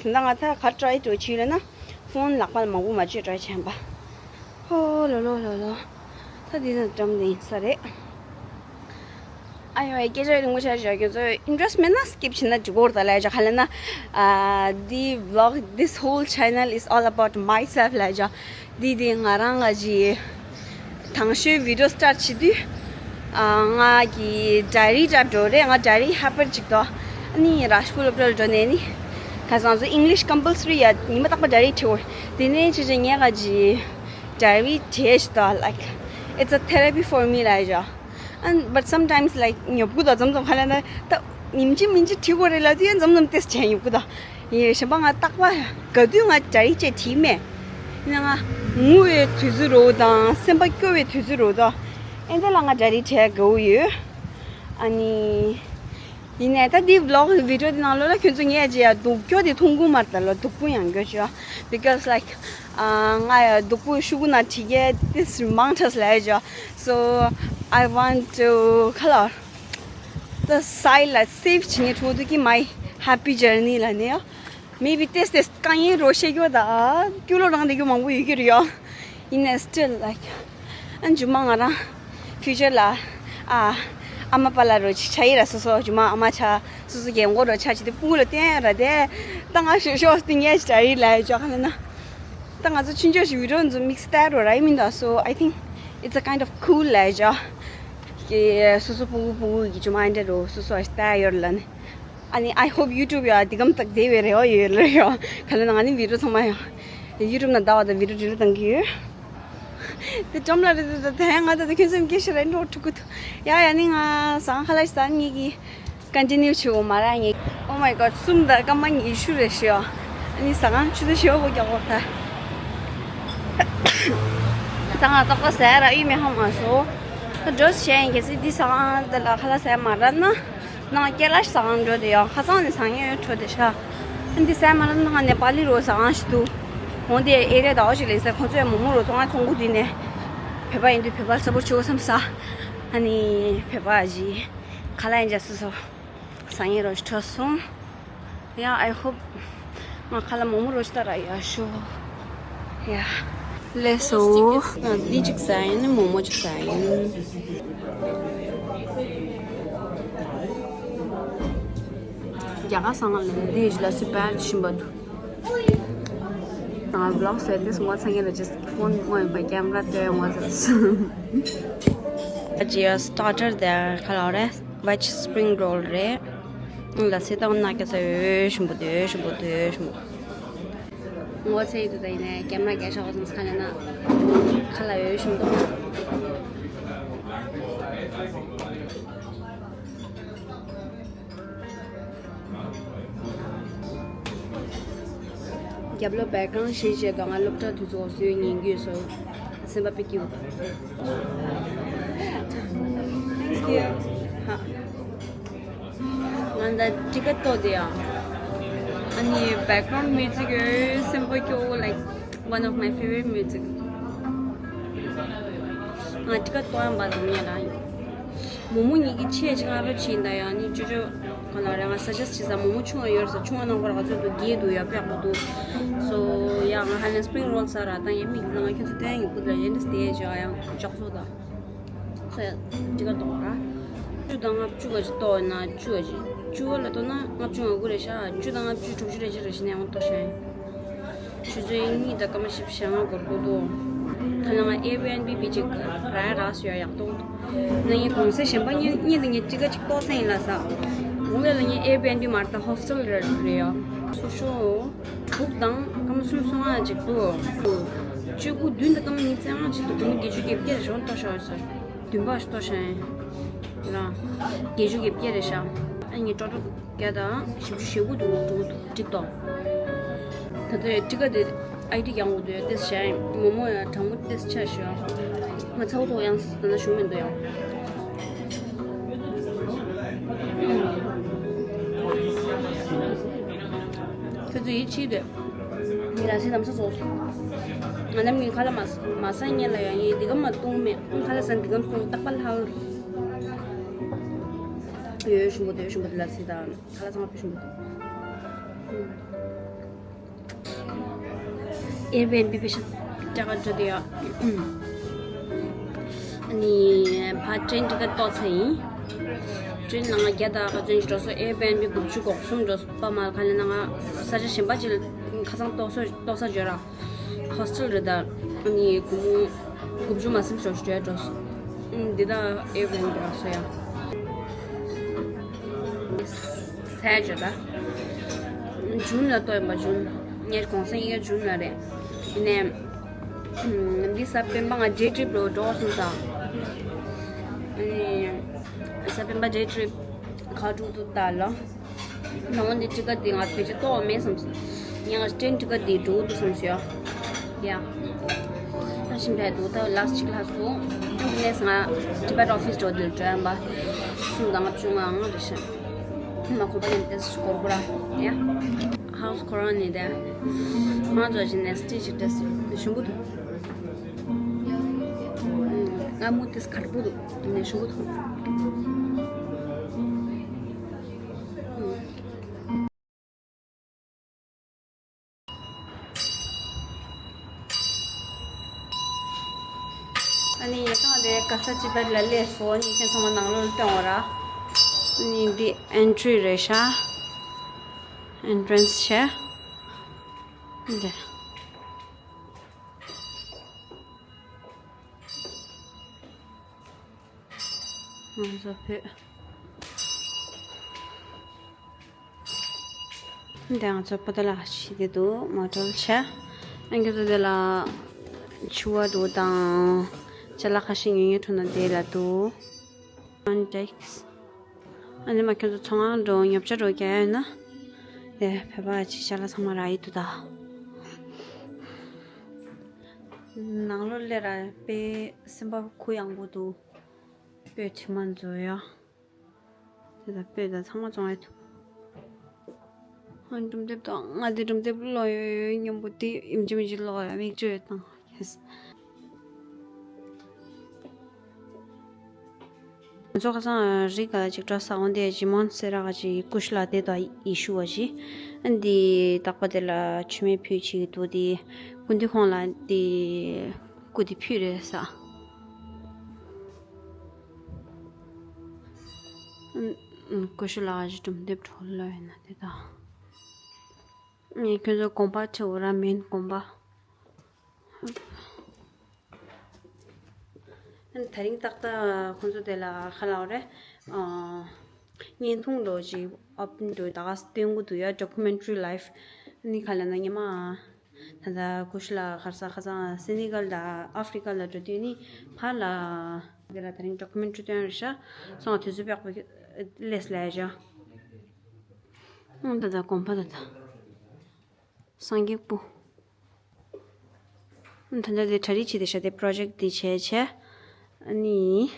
འདྲ་ང་ད་ག་try་འགྲོ་བྱས་ཡོད་ན་phone་ལག་པ་ལ་མང་པོ་མ་བཅོས་try་བྱས་པ། ཧོ་ལོ་ལོ་ལོ་ལོ། ད་འདི་ན་འགྲམ་འདི་ཡིན་ས་རེད། ཨ་ཡོ་སྐད་ཆ་རིང་པོ་ཆགས་བཞག་ཁྱོད་ཚོ་interest་མེད་ན་skip་བྱས་ན་འགྲིག་གོ་རེད་ད་ལ་ཡ་ཅག་ཁ་ལ་ན། ཨ་འདི་vlog, this whole channel is all about myself་ལ་ཡ་ཅག་འདི་འདི་ང་རང་ང་ཅི་དང་ཤོས་video start་བྱེད་དུས། ཨ་ང་གི་diary་འདྲ་འགྲོ་རེད། ང་diary་ཧ་པར་ཅིག་དོ། ཨ་ནི་ར་ཤི་པུ་སློབ་གྲྭ་ལ་འགྲོ་ནས་ནི། ཁ་སང་ཚོ་English compulsory་ཡ་ཉི་མ་རྟག་པ་diary་བྲིས་འོ། དེ་ནས་ཅི་ཅི་ངས་ང་ཅི་diary་བྲིས་ཤི་དོ། Like, it's a therapy for me་ལ་ཡ་ཅག And but sometimes like ཉོབ་གུ་དང་འཛོམས་འཛོམས་ཁ་ལ་ན་ད་ཉིན་གཅིག་མིན་གཅིག་བྲིས་དགོས་རེད་ལ་དུས་འཛོམས་འཛོམས་ཏེས་བྱས་ཉོབ་གུ་དང་ཡིན་གཞན་པ་ང་རྟག་པ་ག་དུས་ང་diary་བཅས་བྲིས་མེད། ཡིན་ན་ང་ངུ་བའི་དུས་ཚོད་རོ་དང་སེམས་པ་སྐྱོ་བའི་དུས་ཚོད་རོ་དང་ཨེ་འདྲ་ལ་ང་diary་བྲིས་དགའ་བོ་ཡོད། ཨ་ནི། ཡིན་ནའི་ད་འདི་vlog་video་འདི་ནང་ལོགས་ལ་ཁྱོད་ཚོ་ངས་ཅི་ཡ་སྡུག་སྐྱོ་དེ་མཐོང་གི་མ་རེད་ད་ལོ། སྡུག་པོ་ཡང་སྐྱོ་ཅོ། Because like ང་ཡ་སྡུག་པོ་ཤུ་གུ་ན་བྲིས་ཀྱི་this་མང་ཐལ་ལས་ཅོ། So I want to ཁ་ལ་the side like save་བྱེད་ངེས་ཁྲོ་དུ་གི་my happy journey་ལ་ནི་ཡ། Maybe ཏེས་ཏེས་དཀའ་ངལ་རོ་ཤེས་ཀྱོ་ད་སྐྱོ་ལོ་རང་དེ་ཀྱོ་མང་པོ་ཡོད་ཀྱི་རེད་ཡོ། ཡིན་ནའི་still like ཨ་མཇུག་མ་ང་རང་future་ལ་ཨ་ཨ་མ་པ་ལ་རོ་ཆ་ཡི་ར་སོ་སོ་མཇུག་མ་ཨ་མ་ཆ་སོ་སོ་རྒན་གོག་རོ་ཆ་ཆི་དེ་སྤུ་གུ་ལ་བསྟན་ར་དེ་ད་ང་ཤོ་ཤོ་སྟེ་ངས་ཆ་ཡི་ལ་ཅོ་ཁ་ལ་ན། ད་ང་ཚོ་ཆུང་ཆུང་ཞིག་video་ཚོ་mix་སྟེ་རོ་ར་ཡི་མིན་ད། So I think it's a kind of cool་ལ་ཅོ། ཀྱི་སོ་སོ་སྤུ་གུ་སྤུ་གུ་གི་མཇུག་མ་ཨ་འདྲ་རོ་སོ་སོ་ཨ་ལྟ་ཡོར་ལ་ནི། ཨ་ནི་I hope YouTube་ཡ་འདི་གམ་དག་བདེ་བའི་རེ་བ་ཡོད་ལ་ཡོ། ག་ལ་ན་ང་ནི་video་ཚང་མ་ཡོ། YouTube་ན་ཟླ་བ་དང་video་delete་བཏང་གི་ཡོད། དེ་འགྲམ་ལ་རེད་དེ་དེ་ཡང་ང་ད་དེ་ཁྱོད་ཚོ་མི་སྐད་ཤེས་རེད་འགྲོ་ཕྲུ་གུ་དུ། ཡ་ཡ་ནི་ང་ཟང་ཁ་ལ་ཟང་ངེད་ཀྱི་ཀོན་ཊི་ནིའུ་བྱེད་འོ་མ་ར་ངེད། Oh my god གསུམ་དང་སྐར་མ་ཉི་ཤུ་རེད་ཤི་ཡོ། ཨ་ནི་ཟ་ཁང་ཆུ་ཚོད་བཞི་པ་རྒྱག་འོ་ད། ད་ང་ཏོག་ཏོག་ཟ་ར་ཡི་མེ་ཧ་མ་སོ། ད་འགྲོ་བྱས་ཡིན་གལ་སྲིད་འདི་ཟ་ཁང་དེ་ལ་ཁ་ལག་ཟ་མ་ར་ན། ནང་ཀེ་ལ་ཤ་ཟ་ཁང་འགྲོ་དེ་ཡང་ཁ་སང་ནས་ཟ་ངེས་ཡོད་འཕྲོ་དེ་ཤ། འདི་ཟ་མ་ར་ནང་ནས་པ་ལི་རོ་ཟ་ཁང་ཞིག་འདུག་འོ་དེ་ཨེ་རེ་ཟླ་བ་ཞིག་ལས་ཟེར་ཁོང་ཚོས་མོ་མོ་རོ་ཚོང་ང་ཚོང་གུ་དུས་ནས། བོད་པ་ཡིན་དུས་བོད་པ་ལ་ས་པོར་ཆོག་བསམ་ས། ཨ་ནི་བོད་པ་ཞིག་ཁ་ལག་ཡིན་ཅག་སུ་སོ། ཟ་ངེས་རོ་ཞིག་འཕྲོ་སོང་། ཡ་I hope ང་ཁ་ལ་མོ་མོ་རོ་ཞིག་ལྟ་ར་ཡ་ཤོ། ཡ། ལས་སོ། ང་འདི་གཅིག་ཟ་ཡིན་མོ་མོ་གཅིག་ཟ་ཡིན། རྒྱ་གར་ས་ང་ལ་འདི་ཡིས་ལ་སུ་བལ་ཤིན་པ་འདུག་ང་བི་ལོག་ཟེར་ཏེ་སོང་བ་ཚང་ཡིན་ལ་ཅི་ཕོན་དངོས་ཡིན་པ་ཀེམ་ར་ལྟོས་ཡོང་བ་ཟེར་སོང་། ཨ་ཅི་ཡ་སི་ཊར་ཊར་དེ་ཁ་ལ་རེད། ཝེ་ཇི་སི་པི་རིང་རོལ་རེད། ལ་སི་དང་ན་ཀ་ས་འོས་ཤིན་པོ་དེ་འོས་ཤིན་པོ་དེ་འོས་ཤིན་པོ། ངོ་ཚ་ཡི་དུ་ད་ཡིན་ནས་ཀེམ་ར་གས་ཤག་པ་སོང་ས་ལ་ན། ཁ་ལ་འོས་ཤིན་པོ། རྒྱབ་ལོགས་བེག་གི་རའུན་ཌི་ཤེས་བྱས་དང་ང་སློབ་གྲྭ་དུས་ཚོད་བཟོས་ཉིན་རྒྱུས་སོ། སེམས་པ་པི་ཀིའུ། Thank you. ཧ། ང་ད་ཊི་ཀེ་ཊི་ཏོ་དེ་ཡང་། ཨ་ནི་བེག་གི་རའུན་ཌི་མིའུ་ཛིག་གི་སེམས་པ་སྐྱོ་བོ་like one of my favorite music. ང་ཊི་ཀེ་ཊི་ཏོ་ཡང་བ་དང་ཉེ་རང་ཡིན། མོ་མོ་གཉིས་ཀྱི་ཆེ་ཆེ་ང་རོ་ཆེ་ཡིན་ད་ཡང་ནི་ཅོ་ཅོ་ག་ལ་རེད། ང་སཱ་ཇེ་སི་ཊི་བྱེད་ས་མོ་མོ་ཆུང་བ་ཡོད་རེད་ས། ཆུང་བ་ནང་པར་ང་ཚོ་དུ་རྒྱས་འདུག་ཡ་ཕེག་པོ་འདུག་སོ་ཡ་ང་ཧ་ལན་སི་པི་རིང་རོལ་ཟ་ར་ད་ཡ་མིག་ལ་ང་ཁྱོད་ཚོ་ལྟ་ཡ་ཡིན་ཁུ་ལ་ཡན་དེ་སྟེ་ཅོ་ཡང་ཅོག་ཚོ་དང་། སོ་ཡ་ཊི་ཀེ་ཊི་ཏོ་ར། བཅུ་དང་ལྔ་བཅུ་ག་ཅིག་ཏོ་ཡིན་ན་བཅུ་ག་ཅིག་བཅུ་ག་ལ་ཏོ་ན་ལྔ་བཅུ་ང་དགུ་རེད་ཤག་བཅུ་དང་ལྔ་བཅུ་དྲུག་ཅུ་རེ་ཅིག་རེ་ཞིག་ནས་འོང་ཏོ་ཤན། ཆུ་ཚོད་གཉིས་དང་སྐར་མ་བཞི་བཅུ་ཞེ་ལྔ་འགོར་དགོས་འདུག་ད་ནང་ང་ཨེར་བི་ཨེན་བི་བི་ཅིག་རག་རག་སོ་ཡ་ཡག་ཏོ། ང་ཡི་གུང་སེང་གཞན་པ་གཉིས་གཉིས་དང་གཉིས་ཅི་ག་ཅིག་ཏོག་ཙམ་ཡིན་ལ་ས། འོང་ལས་ལ་ངའི་ཨེར་བི་ཨེན་བི་མ་རེད་ད་ཧོ་སི་ཊེལ་རེད་རེད་ཡ། སོ་ཤོ། དྲུག་དང་སྐར་མ་གསུམ་སོང་ང་ཅིག་ཏུ། བཅུ་དགུ་བདུན་དང་སྐར་མ་ཉི་ཤུ་རྩ་ལྔ་ཅིག་ཏུ་དུ་མི་བརྒྱད་ཅུ་གྱ་བརྒྱད་རེ་ཞོན་ཏོ་ཤོ་ཡ་ས། བདུན་པ་ཞིག་ཏོ་ཤོ་ཡ། རང་། བརྒྱད་ཅུ་གྱ་བརྒྱད་རེད་ཤག་ཨ་ནི་ཀྲོ་ཀྲོ་བརྒྱ་དང་བཞི་བཅུ་ཞེ་དགུ་འདུག་འདུག་འདུག་འགྲིག་ཏོ། ད་ལྟ་ཊི་ཀེ་ཊི་དེ་ཨའི་ཌི་ཡང་འུ་དུ་ཡ་ཏེས་བྱ་ཡིན། མོ་མོ་ཡ་གྲང་མོ་ཏེས་ཆ་ཞུ་ཡ། ང་ཚ་བོ་ཚོ་ཡང་ད་ན་ཞུ་མི་འདུག་ཡང་། ཁྱོད་ཚོ་ཡིད་ཆེས་དེ། ཡིན་ལ་སེ་དམ་ས་ཚོ། ང་ནམ་ངའི་ཁ་ལ་མ་མ་ས་ཉལ་ལ་ཡ་ཡིན་འདི་ག་མ་བཏུང་མེད་ཁ་ལ་ས་འདི་ག་མ་བཏུང་རྟག་པ་ལྷག་ཡོད་ཞུ་འདུག་དེ་ཞུ་འདུག་ལ་སི་དང་ཁ་ལ་ཚང་མ་ཕུ་ཞུ་འདུག་ཨེར་བི་ཨེན་བི་པེ་ཤ་ཏྲ་ག་ཏྲ་དེ་ཡ། ཨ་ནི་ཕ་ཏྲེན་ཏི་ཀ་ཏོག་ཚ་ཡིན། ཏྲེན་ནང་བརྒྱ་དང་ག་ཚོད་ཅིག་འགྲོ་སོང་ཨེར་བི་ཨེན་བི་དགུ་བཅུ་གོ་གསུམ་འགྲོ་སོང་པ་མ་ཁ་ལ་ནང་ས་ཆ་གཞན་པ་ཅིག་ཁ་སང་ཏོག་ས་ཏོག་ས་འཇོ་ར། ཧོ་སི་ཊེལ་རེད་ད། ཨ་ནི་སྒོར་མོ་དགུ་བཅུ་མ་ཟིན་ཞོར་ཞུ་ཡ་འགྲོ་སོང་། འདི་ད་ཨེ་བོན་འགྲོ་སོང་ཡ། ས་ཡ་འཇོ་ད། ཇུན་ལ་ལྟོས་ཡིན་པ་ཇུན། ངའི་གུང་སེང་ཡིན་ཡ་ཇུན་ལ་རེད། ཡིན་ནའི། འདི་ས་སྤེན་པ་ང་ཌེ་ཊི་རིབ་ལོ་འགྲོ་སོང་ཙང་། ཨ་ནི། ས་སྤེན་པ་ཌེ་ཊི་རིབ་ཁ་དྲུག་ཏུ་ལྟ་ལ། ནང་འདི་ཊི་ཀ་ཊི་འདི་ང་བེད་སྤྱོད་གཏོང་བ་མེད་བསམ་སོང་། ངས་ང་ཊྲེན་ཊི་ཀ་ཊི་འདི་འགྲོ་འདུག་བསམ་སོང་ཡ། ཡ། ད་ཞིམ་པའི་འདུག་ད་ལ་སི་ཊི་ཅིག་ལྷག་སོང་། ཨ་ནི་ནས་ང་ཊི་བེཊ་ཨོ་ཕི་སི་འགྲོ་འདུག་འགྲོ་ཡ་འབའ། གསུམ་དང་ལྔ་བཅུ་ང་ལྔ་རེ་ཤ། མ་ཁོ་པ་ནས་ཏེ་སྐོར་གོ་ར། ཡ། ཧའུ་སི་ཁོ་རང་ནས་ཏེ། ང་ཚོ་ཞིག་ནས་སི་ཊི་ཅིག་ཏེ་ཞིམ་པོ་འདུག་ང་མུ་ཏིས་ཁར་པོ་འདུག་ནས་ཞུ་གི་འདུག་ཨ་ནི་ཡ་ཐང་དེ་ག་ས་ཅི་པར་ལ་ལས་སོ་ནི་ཁྱེད་ཚང་མ་ནང་ལོགས་ལ་སྟོན་འོ་ར། ཨ་ནི་འདི་ཨེན་ཊི་རི་རེད་ཤག་ཨེན་ཊི་རན་སི་བྱས། འདི། ང་ཚོ་བོད། འདི་ང་ཚོ་པོ་ཏ་ལ་ཞིག་དེ་འདུག་མོ་ཊལ་བྱས། ཨ་ཁྱོད་ཚོ་དེ་ལ་ ཕྱུ་པ་འདུག་དང་། ཅ་ལག་ཁ་ཤས་ཉོ་ཉོ་འགྲོ་ན་དེ་ལ་འདུག་ཨན་ཊེགས། ཨ་ནི་མ་ཁྱོད་ཚོ་ཚོང་ཁང་འགྲོ་ཉོ་ཆ་འགྲོ་རྒྱག་ཡོད་ན། དེ་བོད་པ་ཅིག་ཅ་ལག་ཚང་མ་རག་ཡི་འདུག་ད། ནང་ལོགས་སླེབས་ར་དཔེ་སེམས་པ་གུ་ཡངས་པོ་འདུག་སྤོས་དྲི་མ་མཛོ་ཡ། དེ་དང་སྤོས་དང་ཚང་མ་བཙོང་ཡ་ཐུབ། ཨ་སྒྲུང་དེབ་དང་ང་དེ་སྒྲུང་དེབ་ཀློག་ཡོད་ཡོད་སྙམ་པོ་དེ་ཡིན་གཅིག་མིན་གཅིག་ཀློག་ཡ་མིག་ཆུ་ཡོད་དང་ཡེས། ང་ཚོ་ཁ་སང་རི་ག་ཅིག་འགྲོ་ས་འོན་ཏེ་ཇི་མོན་སེ་ར་ག་ཅིག་ཀུ་ཤུ་ལ་དེ་དང་ཡེ་ཤུ་བ་ཅིག་ཨ་འདི་རྟག་པ་དེ་ལ་མཆོད་མེ་ཕུལ་ཅིག་འདུག་དེ་སྐུ་མདུན་ཁོང་ལ་དེ་སྐུ་དེ་ཕུལ་རེད་ས། ཀུ་ཤུ་ལགས་ཀྱི་སྒྲུང་དེབ་བྲོ་ལོས་ཡིན་ན་དེ་དང་། ངས་ཁྱོད་ཚོ་དགོངས་པ་ཆེ་བོ་ར་མིན་དགོངས་པ། དེ་རིང་ཏག་ཏག་ཁོང་ཚོ་དེ་ལ་ཁ་ལག་རེད། བརྙན་ཐུང་འགྲོ་ཅིག་ཨོ་པན་འགྲོ་ད་ག་སྟོན་གི་འདུག་ཡ་ཌོ་ཀུ་མེན་ཊ་རི་ལའིབ་ནི་ག་ལ་ན་ཉི་མ། ད་ལྟ་ཀུ་ཤུ་ལ་གར་ས་ཁ་སང་སེ་ནི་གལ་དང་ཨ་ཧྥི་རི་ཀ་ལ་འགྲོ་དུས་ནི་ཕར་ལ་དེ་ལ་དེ་རིང་ཌོ་ཀུ་མེན་ཊ་རི་སྟོན་རེད་ཤག་སོང་དུས་ཚོད་པག་པ་ལས་ལས་བཞག་ད་ལྟ་དགོངས་པ་ད་ལྟ་སངས་རྒྱས་པོ། ད་ལྟ་དེ་གྲ་སྒྲིག་བྱེད་དེ་ཤག་དེ་པྲོ་ཇེག་དེ་བྱས་བྱས་ཨ་ནི།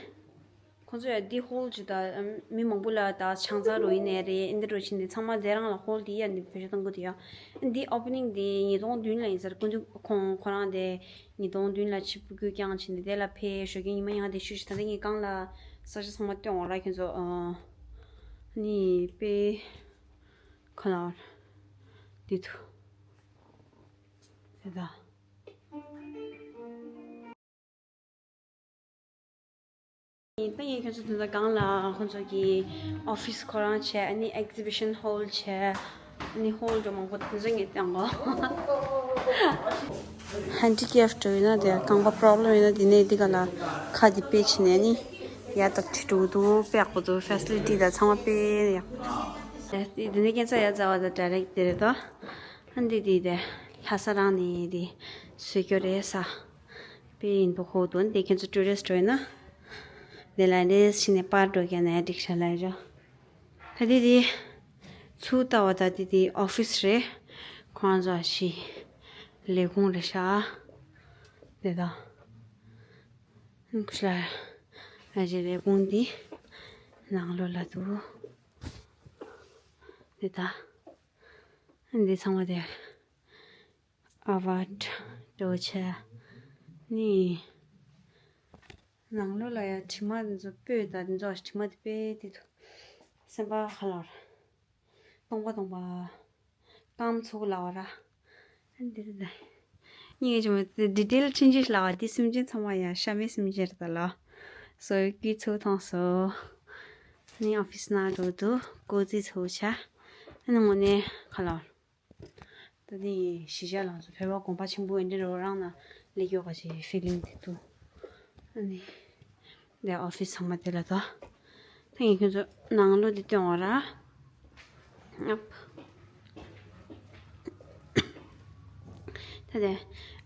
ཁོང་ཚོ་ཡང་འདི་ཧོལ་ཅིག་དང་མི་མང་པོ་ལ་ད་ཆང་ས་རོ་ཡིན་ནའི་རེད་ཨིན་དེ་རོ་ཕྱིན་ནས་ཚང་མ་དེ་རང་ལ་ཧོལ་དེ་ཡ་ནི་བེད་སྤྱོད་གཏོང་གི་འདུག་ཡ། འདི་ཨོ་པ་ནིང་དེ་ཉིས་སྟོང་བདུན་ལ་ཡིན་ཟེར་སྐུ་མདུན་ཁོང་ཁོ་རང་དེ་ཉིས་སྟོང་བདུན་ལ་ཆིབས་བསྒྱུར་བསྐྱངས་ཕྱིན་ནས་དེ་ལ་ཕེབས་ཞོགས་ཀྱི་ཉི་མ་ཡང་དེ་ཤུལ་ཞིག་ད་ལྟ་ངས་གང་ལ་ས་ཆ་ཚང་མ་སྟོན་འོང་ར་ཁྱོད་ཚོ་ཨ་ནི་དཔེ་ཁོ་ན་འདི་ཐུ་དེ་ད། ད་ངས་ཁྱོད་ཚོ་དེ་འདྲ་སྒང་ལ་ཁོང་ཚོ་གི་ཨོ་ཕིས་ཁོ་རང་བྱས་ཨ་ནི་ཨེག་ཛི་བི་ཤན་ཧོལ་བྱས་ཨ་ནི་ཧོལ་འགྲོ་མང་པོ་དེ་ཚོ་ངས་བཏང་གོ་ཧན་ཌི་ཀེབ་འགྲོ་ཡོད་ན་དེ་རྐང་པ་པྲོབ་ལེམ་ཡོད་ན་དེ་ནས་འདི་ག་ལ་ཁ་དེ་དཔེ་བྱས་ནས་ཨ་ནི་ཡར་ལྟ་ཁྲིད་འགྲོ་གི་འདུག་དཔེ་ཡག་པོ་འདུག་ཧྥེ་སི་ལི་ཊི་དང་ཚང་མ་དཔེ་ཡག་པོ་འདུག་དེ་ནས་ཁྱེད་ཚོ་ཡར་འཛེགས་པ་དང་ཌའི་རེག་དེ་རེད་དོ། ཨ་འདི་དེ་དེ་ལྷ་ས་རང་ནས་དེ་བཟོས་རྒྱུ་རེད་ས། དཔེ་ཡིན་པ་ཁོ་དོན་དེ་ཁྱེད་ཚོ་ཊུ་རི་སི་ཊི་འགྲོ་ཡིན་ན། དེ་ལ་རེས་ཕྱིན་ནས་པར་འགྲོ་རྒྱ་ནས་འགྲིག་ཤ་ལ་ཡོད། ད་དེ་དེ་ཚུར་ལྟ་བ་ད་དེ་དེ་ཨོ་ཕིས་རེད། ཁོང་ཚོ་ཞི་ལས་ཁུངས་རེད་ཤག་དེ་ད་ཁུ་ཤ་ལ་ཞི་ལས་ཁུངས་དེ་ནང་ལོགས་ལ་འདུག་དེ་ད་འདི་ཚང་མ་དེ། ཨ་བ་ཊ་འགྲོ་བྱས་ནི། ནང་ལོགས་ལ་ཡ་དྲི་མ་འདི་ཚོ་སྤོས་དང་འདི་ཚོ་དྲི་མ་དེ་དཔེ་དེ་ཚོ་སེམས་པ་ཁ་ལོར་སྟོང་པ་སྟོང་པ་རྐང་ཚུགས་ལ་བ་ར། འདི་འདི་ངས་ཀྱི་མི་ཚེ་ཌི་ཊེལ་ཆུང་ཆུང་ལ་བ་འདི་སེམས་ཅན་ཚང་མ་ཡ་ཤ་མེད་སེམས་ཅན་རེད་ལ། སོ་ཡི་ཚུགས་ཐང་སོ། ནི་ཨོ་ཕིས་ནང་འགྲོ་དུས་ཀོ་ཙི་ཚུགས་བྱ། ཨ་ནི་དངོས་གནས་ཁ་ལོར། ད་ནི་གཞིས་ཆགས་ལ་ཚོ་བོད་པ་དགོན་པ་ཆེན་པོ་ཨེ་འདྲ་རོ་རང་ན་ལས་ཀྱོག་ག་ཞིག་ཕི་ལིང་དེ་འདུག་ཨ་ནི་དེ་ཨོ་ཕིས་ཚང་མ་དེ་ལ་དོ། ད་ངས་ཁྱོད་ཚོ་ནང་ལོགས་དེ་སྟོན་འོང་ར། ཨབ། ད་དེ་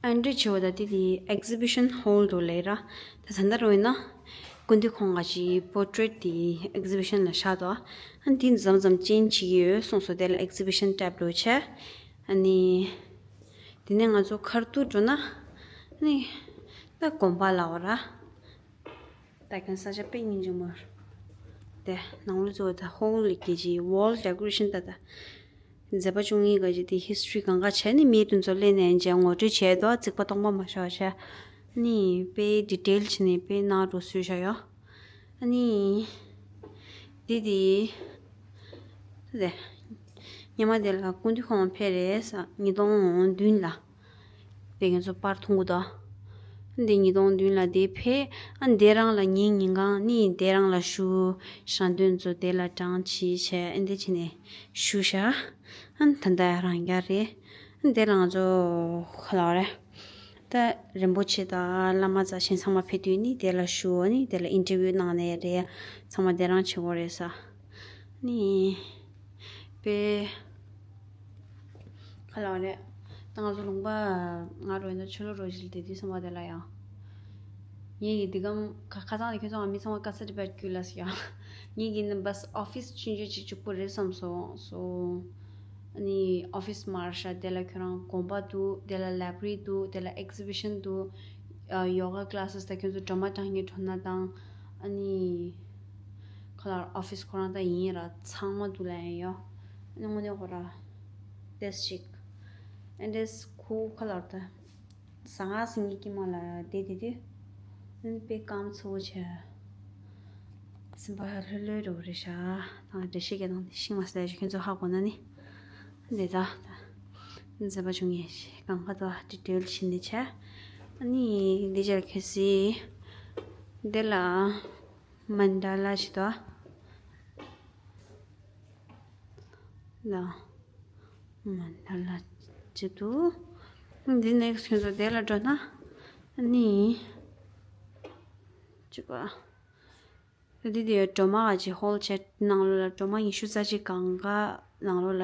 ཨེ་འདྲ་བྱེད་པ་ད་དེ་དེ་ཨེག་ཛི་བི་ཤན་ཧོལ་དུ་ལས་ར། ད་ད་ལྟ་རོ་ཡིན་ན། སྐུ་མདུན་ཁོང་ག་ཅིག་པོར་ཊེཊ་དེ་ཨེག་ཛི་བི་ཤན་ལ་བཞག་འདུག་ཨ་འདི་འཛམ་འཛམ་ཅན་ཅིག་ཡོད་གསུངས་སོ། དེ་ལ་ཨེག་ཛི་བི་ཤན་ཊེབ་ལོ་བྱས། ཨ་ནི། དེ་ནས་ང་ཚོ་ཁ་ཐུག་འགྲོ་ན། ཨ་ནི། ད་དགོན་པ་ལ་འོ་ར། ད་གན་ས་ཆ་དཔེ་སྙིང་རྗེ་མོ། དེ་ནང་ལོ་ཚོ་ད་ཧོལ་ལི་ཀེ་ཇི་ཝོལ་ཌེ་ཀོ་རེ་ཤན་ད་ད། མཛད་པ་བཅུ་གཉིས་ག་ཅིག་དེ་ཧི་སི་ཊོ་རི་གང་ག་བྱས་ནས་མིའི་དུས་ཚོད་ལེན་ནས་མཇལ་ངོ་སྤྲོད་བྱས་དོ་རྩིག་པ་སྟོང་པ་མ་ཤོར་བྱས། ནི་དཔེ་ཌི་ཊེལ་བྱས་ནས་དཔེ་ནང་རུ་བཟོས་བཞག་ཡོད། ཨ་ནི། དེ་དེ། དེ། ཉི་མ་དེ་ལ་སྐུ་མདུན་ཁོང་ཕེབས་རེད་ས་ཉིས་སྟོང་བདུན་ལ། དེ་ང་ཚོ་པར་མཐོང་གི་འདུག་འདི་ཉིས་སྟོང་བདུན་ལ་དེ་ཕེབས། ཨ་འདི་རང་ལ་ཉིན་ཉིན་གང་ནི་དེ་རང་ལ་ཞུ། ཞང་དོན་ཚོ་དེ་ལ་གྲངས་ཅི་བྱས་ཨ་འདི་བྱས་ནས་ཞུ་ཤག་ཨ་ད་ལྟ་རང་རྒྱ་རེད། ཨ་འདི་ལ་ང་ཚོ་ག་ལ་རེད། ད་རིན་པོ་ཆེ་དང་བླ་མ་རྩ་ཆེན་ཚང་མ་ཕེབས་དུས་ནི་དེ་ལ་ཞུ་ནི་དེ་ལ་ཨིན་ཊར་བིའུ་གནང་ནས་རེད། ཚང་མ་དེ་རང་བྱེད་དགོས་རེད་ས། ནི། པེ། ག་ལ་རེད། ད་ང་ཚོ་ལུང་པ་ང་རོ་ཡིན་ན་ཆུ་ལོ་རོ་བཞིལ་དེ་དུས་སོང་བ་དེ་ལ་ཡང་། ངེད་ཀྱི་འདི་གམ་ཁ་ཁ་སང་ལ་ཁྱོད་ཚོ་ང་མི་ཚང་མ་དཀའ་ཚེགས་འདི་པར་བསྐྱུར་ལ་ཟེར་ཡང་། ངེད་ཀྱི་ནི་བཱས་ཨོ་ཕིས་ཆུང་ཆུང་ཅིག་གཅིག་པོ་རེད་བསམ་སོང་སོ། ཨ་ནི་ཨོ་ཕིས་མར་ཤ་དེ་ལ་ཁྱོད་རང་དགོན་པ་འདུག་དེ་ལ་ལའི་བྷ་རི་འདུག་དེ་ལ་ཨེག་ཟི་བི་ཤན་འདུག་ཡོ་ག་ཀླ་སེས་ད་ཁྱོད་ཚོ་སྒྲོལ་མ་དྲང་ངེ་འགྲོ་ན་དང་། ཨ་ནི་ཁ་ལར་ཨོ་ཕིས་ཁོ་རང་ད་ཡིན་ར་ཚང་མ་འདུག་ལ་ཡང་ཡོ། ཨ་ནི་དངོས་གནས་ཁོ་ར་ཏེས་ཅིག་ཨེ་འདྲས་ཁོ་ཁ་ལར་ད། ཟ་ང་སིང་གི་ཀྱི་མ་ལ་དེ་དེ་དུས། ཨ་ནི་དཔེ་སྐམ་ཚོ་བྱས། སེམས་པ་ལྷོད་ལྷོད་འགྲོ་གི་རེད་ཤག་དང་འགྲེལ་བཤད་ཀྱི་དང་དེ་ཤིང་མ་ཟད་ཁྱོད་ཚོ་ཧ་གོ་ན་ནི། འདི་ད། མཛེས་པ་བྱུང་ངེས་ཤིག་གང་ག་དུ་ཨ་ཏི་ཏོལ་བྱིན་ནི་ཆ། ཨ་ནི་འདི་ཅར་ཁེ་སི། འདི་ལ་མན་ད་ལ་ཞིག་ཏུ། ལ། མན་ད་ལ་ཅི་འདུག་འདི་ནེག་སི་ཁྱོད་ཚོ་དེ་ལ་འགྲོ་ན། ཨ་ནི། ཅི་པ། འདི་དེ་སྒྲོལ་མ་ག་ཅི་ཧོལ་ཆེ་ནང་ལོགས་ལ་སྒྲོལ་མ་ཉི་ཤུ་རྩ་གཅིག་གང་ག་ནང་ལོགས་ལ་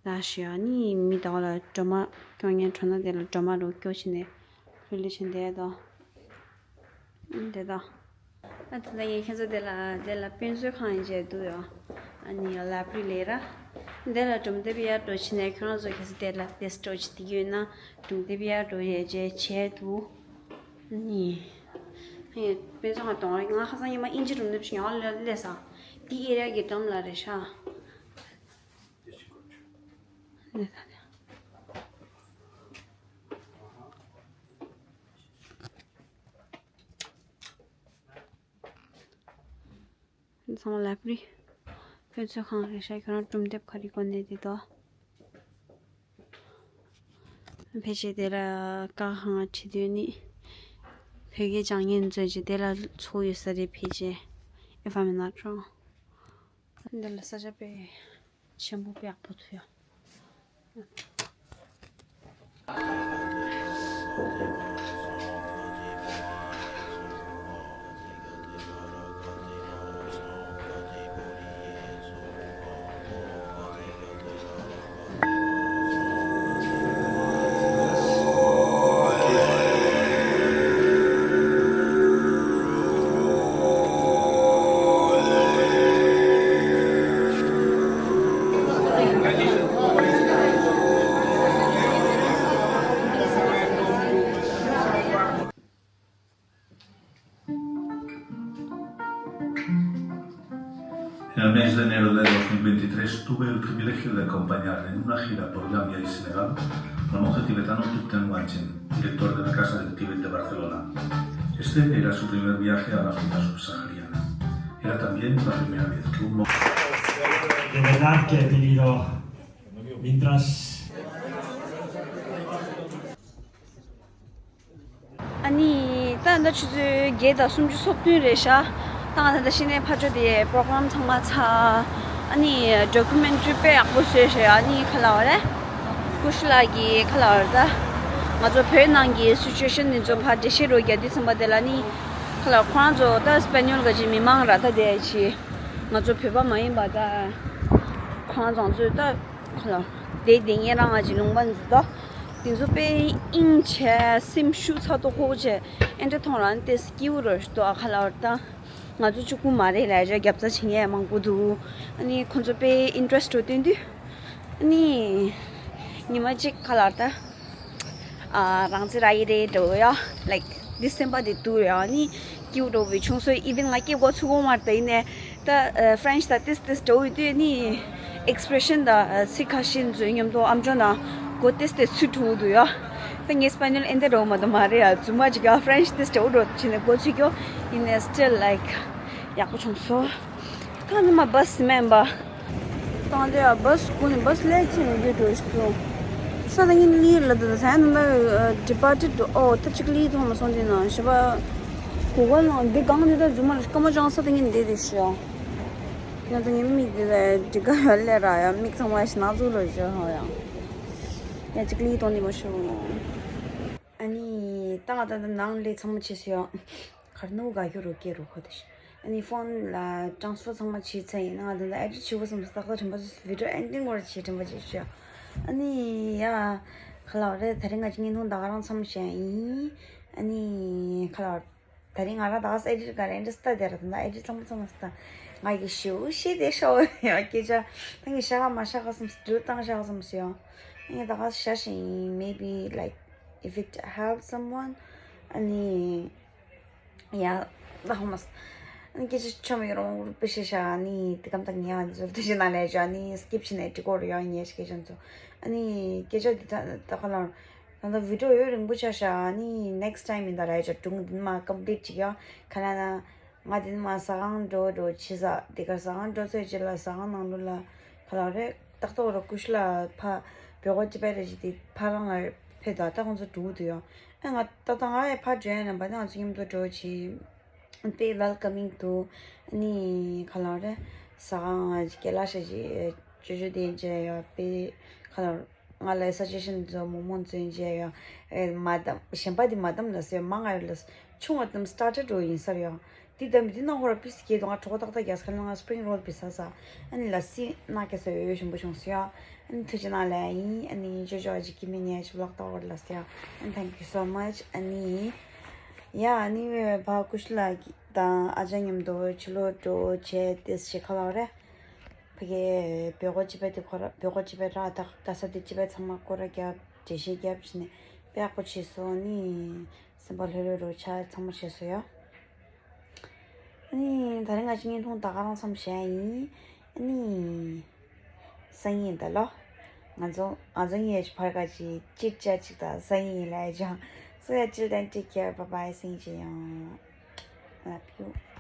ལ་ཞུ་ཨ་ནི་མི་དག་ལ་སྒྲོལ་མ་སྐྱོང་ཉན་འགྲོ་ན་དེ་ལ་སྒྲོལ་མ་རུ་སྐྱོ་ཕྱིན་ནས་ཕུལ་ལེ་ཕྱིན་དེ་དོ། དེ་དོ། ཨ་དེ་ལ་ངས་ཁྱེད་ཚོ་དེ་ལ་དེ་ལ་དཔེ་མཛོད་ཁང་ཡིན་ཅེས་འདུག་ཡོ། ཨ་ནི་ལ་བྷ་རི་ལས་ར། དེ་ལ་སྒྲུང་དེབ་ཡར་འགྲོ་ཕྱིན་ནས་ཁྱོད་རང་ཚོ་ཁྱེད་ཚོ་དེ་ལ་དེ་སྤྲོ་ཅི་དེ་ཡོད་ན་སྒྲུང་དེབ་ཡར་འགྲོ་ཡས་ཅེས་བྱས་འདུག་ནི། ཧེ། དཔེ་མཛོད་ཁང་གཏོང་རེད། ང་ཁ་སང་ཉི་མ་དབྱིན་ཇི་སྒྲུང་དེབ་ཞིག་ཡང་ལ་སླེབས་སོང་། འདི་ཨེ་ར་གི་འགྲམ་ལ་རེད་ཤག་ཚང་མ་ལ་བྷ་རི། དཔེ་མཛོད་ཁང་རེད་ཤག་ཁྱོད་རང་སྒྲུང་དེབ་ག་རེ་དགོས་ནས་དེ་དོ། ཕལ་ཆེར་དེ་ལ་ཀ་ཁང་ང་ཁྲིད་དུས་ནི། བོད་སྐད་སྦྱང་མཁན་ཚོས་ཀྱི་དེ་ལ་ཚོགས་ཡོད་ས་རེད་ཕལ་ཆེར། If I'm not wrong. འདི་ལ་ས་ཆ་དཔེ་ཆེན་པོ་དཔེ་ཡག་པོ་ཐུག་ཡོད། En el mes de enero de dos mil veintitrés tuve el privilegio de acompañar en una gira por Gambia y Senegal al monje tibetano Thupten Wanchen, director de la Casa del Tíbet de Barcelona. Este era su primer viaje a la África subsahariana. Era también la primera vez que un monje... De verdad que he tenido, mientras ཨ་ནི་ད་ད་ཆུ་ཚོད་བརྒྱད་དང་སུམ་ཅུ་སོ་བདུན་རེད་ཤག་ད་ང་ད་ལྟ་ཕྱི་ནས་ཕར་ཕྱོགས་དེ་པྲོ་གྷ་རམ་ཚང་མ་ཚར། ཨ་ནི་ཌོ་ཀུ་མེན་ཊི་རི་དཔེ་ཡག་པོ་བཟོས་ཤག་ཨ་ནི་ཁ་ལག་བ་རེད། ཀུ་ཤུ་ལགས་ཀྱིས་ཁ་ལག་བ་རེད། ད་ང་ཚོ་བོད་ནང་གི་སི་ཅུ་ཨེ་ཤན་འདི་ཚོ་ཕར་འགྲེལ་བཤད་རོགས་རྒྱག་དུས་ཙམ་པ་དེ་ལ་ནི་ཁ་ལག་བ་ཁོ་རང་ཚོ་ད་སི་པ་ཉོལ་ག་ཅིག་མི་མང་ར་ད་དེ་ཅི་ང་ཚོ་བོད་པ་མ་ཡིན་པ་ད་ཁོ་རང་ཚོ་ཚོས་ད། ཁོ་ལ་དེ་དེ་ངས་རང་ང་ཅིག་ལུང་པ་འཛུལ་ཏོ། དེ་ཚོ་དཔེ་དབྱིངས་ཆེ་སེམས་ཤུགས་ཚ་ཏོག་ཁོག་ཆེ་ཨེ་འདྲ་མཐོང་རང་ཏེ་སྐྱིད་པོ་རོ་ཞིག་ཏོ་ཨ་ཁ་ལ་བར་ད། ང་ཚོ་གཅིག་པུ་མ་རེད་ལ་རྒྱབ་རྩ་བྱེད་མཁན་མང་པོ་འདུག་ཨ་ནི་ཁོ་ཚོ་དཔེ་ཨིན་ཊེ་རེ་སི་ཊི་འགྲོ་བསྟན་དུས། ཨ་ནི་ཉི་མ་གཅིག་ཁ་ལ་བར་ད། ཨ་རང་ཚེ་ར་ཡི་རེད་འགྲོ་ཡ། ལའིཀ་འདི་སེམས་པ་འདི་དུ་ཡ་ནི་སྐྱིད་པོ་འགྲོ་བའི་བྱུང་སོ་ཨི་ཝེན་ང་སྐྱེ་དགོས་ཚུགས་གོ་མར་ད་ཡིན་ནས། ད་ཨ་ཧྥ་རན་ཆི་ད་ཏིས་ཏིས་འགྲོ་ཡོད་དུས་ནི་ཨེག་སི་པི་རེ་ཤན་ད་ཚིག་ཁ་ཤས་ཚོའི་མཉམ་དུ་ཨམ་ཅོག་ནང་གོ་ཏིས་ཏིས་ཚུད་ཐུབ་འདུག་ཡ། ད་ངས་སི་པ་ཉོལ་ཨེ་འདྲ་འགྲོ་མ་གཏོགས་མ་རེད་ཡ། རྫུན་མ་ཅིག་ཡ་ཧྥ་རན་ཆི་ཏིས་འགྲོ་འགྲོ་བྱས་ནས་གོ་ཚུད་ཀྱོ། ཡིན་ནས་སི་ཊིལ་ལའིཀ་ཡག་པོ་བྱུང་སོ། ད་ནི་མ་བཱས་སི་མེན་པ། ད་འདི་ཡ་བཱས་སི་ཀུན་ནི་བཱས་སི་ལས་ཅི་ནི་འདི་འགྲོ་ཞིག་ཏུ། ས་ད་ངན་ལི་ལ་ད་ས་ཡ་ནི་ལ་ཌི་པ་ཊེ་ཌི་ཨོ་ད་ཅིག་ལི་ཐོང་མ་སོང་དེ་ན་ཞི་བ། གོ་ག་ལང་འདི་གང་འདི་ད་རྫུན་མ་རེད་སྐར་མ་ཅང་ས་ད་ངན་འདི་རེད་ཤི་ཡ། ང་ཚོ་ངན་མིག་འདི་ད་འདི་ག་ཡ་ལས་ར་ཡ་མིག་ཚང་མ་ཞི་ན་ཚུགས་རོ་ཞི་ཧ་ཡ། ཡ་ཅིག་ལི་ཐོང་འདི་མ་ཤི་རུ། ཨ་ནི་ད་ང་ད་ད་ནང་ལས་ཚང་མ་ཆེ་སི་ཡ། གར་ནུ་ག་ཡོ་རོ་ཀེ་རོ་ཧོ་ད་ཤི། ཨ་ནི་ཕོན་ལ་ཊྲན་སི་ཕར་ཚང་མ་བྱས་ཚར་ཡིན་ན་ང་ད་ད་ཨེ་ཌིཊ་བྱེད་དགོས་བསམ་སོང་། ཏག་ཏག་དྲན་པ་བཟོས་སོང་། བི་ཌི་ཡོ་ཨེན་ཌིང་བར་བྱས་དྲན་པ་བྱས་ཤག་ཨ་ནི་ཡ། ཁ་ལག་རེད། དེ་རིང་ང་ཅིག་བརྙན་ཐུང་ད་ག་རང་མཚམས་བཞག་ཡིན། ཨ་ནི་ཁ་ལག་དེ་རིང་ང་རང་ད་ག་ས་ཨེ་ཌིཊ་ག་རེ་འདྲ་སྟ་དེ་ར་ད་ད་ཨེ་ཌིཊ་ཚང་མ་ཚང་མ་སྟ་ང་གི་ཞུ་ཤེས་དེ་ཤོ་ཡ་སྐད་ཆ་ད་ངས་ཤ་ག་མ་ཤ་ག་བསམ་སི་ཌིལ་བཏང་ཤ་ག་བསམ་སི་ཡོང་། ཨ་ནི་ད་ག་ས་བཞག་ཤེས་ཡིན། Maybe like if it helps someone. ཨ་ནི། ཡ། ད་ཧོ་མ་སི། ཨ་ནི་སྐད་ཆ་ཆོ་མི་རོང་པི་ཤེ་ཤ་ཨ་ནི་དེ་ཀམ་ད་ངས་ཨ་ནི་ཚོ་དེ་ཤེ་ན་ལས་ཅོ་ཨ་ནི་སི་ཀིབ་ཤེ་ནས་ཏི་ཀོ་རུ་ཡོ་ངས་སྐད་ཆ་ཚོ་ཨ་ནི་སྐད་ཆ་དེ་ད་ད་ཁ་ལ་ད་ད་བི་ཌི་ཡོ་ཡོད་རིང་པོ་ཆ་ཤ་ཨ་ནི་ནེག་སི་ཊའིམ་ཡིན་ད་ལས་ཅོ་སྒྲུང་དེ་མ་ཀམ་པི་ལིཊ་ཅིག་ཡོ་ཁ་ན་ན་ང་དེ་མ་ཟ་ཁང་འགྲོ་འགྲོ་ཆི་ཟ་དེ་ག་ཟ་ཁང་འགྲོ་ཚོད་ཅི་ལ་ཟ་ཁང་ནང་ལོ་ལ་ཁ་ལ་རེད། ཏག་ཏག་རོ་ཀུ་ཤུ་ལ་ཕ་བོད་གོ་ཅི་པའི་རེ་ཅི་དེ་ཕ་རང་ལ་ཕེ་ད་ད་ཁོང་ཚོ་འགྲོ་གི་འདུག་ཡོ། ཨ་ང་ཏག་ཏག་ང་ཡི་ཕ་འགྲོ་ཡ་ན་བ་ན་ང་ཚོ་མཉམ་དུ་འགྲོ་ཆི། དཔེ་ཝེལ་ཀ་མིང་འདུག་ཨ་ནི་ཁ་ལ་རེ་ཟ་ཁང་ང་ཅི་སྐད་ལ་ཤ་ཅི་ཅོ་ཅོ་དེ་ཅི་ཡོ་དཔེ་ཁ་ལ་ང་ལ་སི་ཇེ་ཤན་ཚོ་མོ་མོ་ཚོ་ཅི་ཡོ། ཨེ་མ་དམ་གཞན་པ་དེ་མ་དམ་ལ་སེ་མ་ང་ཡོ་ལ་ཆུང་བ་དམ་སི་ཊར་ཊེཌ་འགྲོ་ཡིན་སར་ཡོ། དེ་ལྟ་མི་དེ་ནང་ཧོར་པིས་སྐྱེས་དུ་ང་གྲོགས་ཏག་ཏག་རྒྱག་ས་ཁ་ལ་ང་སི་པི་རིང་རོལ་པི་ས་ས་ཨ་ནི་ལ་སི་ན་ཀེ་སོ་ཡོད་ཞུམ་པོ་བྱུང་སོ་ཡ། ཨ་ནི་ཐུགས་རྗེ་གནང་ལ་ཡིན། ཨ་ནི་ཅོ་ཅོ་ཨ་ཅི་ཀི་མི་ཉེ་ཅི་ལོག་ཏག་ཧོར་ལ་སི་ཡ། ཨ་ནི་thank you so much. ཨ་ནི་ཡ་ཨ་ནི་བ་ཀུ་ཤི་ལ་དང་ཨ་ཅག་མཉམ་དུ་ཕྱི་ལོགས་འགྲོ་བྱས་ཏེ་ཤི་ཁ་ལ་རེ་ཕ་གི་བོད་གོ་ཅི་པའི་དེ་ཁོ་ར་བོད་གོ་ཅི་པའི་ར་དག་ག་ས་དེ་ཅི་པའི་ཚང་མ་སྐོར་ར་རྒྱབ་འགྲེལ་བཤད་རྒྱབ་བྱས་ནས་དཔེ་ཡག་པོ་བྱས་སོང་། ཨ་ནི་སེམས་པ་ལྷོད་ལྷོད་རུ་ཆ་ཚང་མ་བྱས་སོ་ཡ། ཨ་ནི་ད་རིང་ང་ཅི་བརྙན་ཐུང་ད་ག་རང་མཚམས་བཞག་ཡིན། ཨ་ནི་སང་ཉིན་ད་ལོ་ང་ཚོ་ང་ཚོ་ཉིན་ཕར་ཁ་ཅིག་ཅིག་ཅ་ཅིག་ད་སང་ཉིན་ལ་ཡ་ཅང་སོ་ཡ། Till then, take care, bye bye, སང་ཉིན་ཅི་ཡང་love you.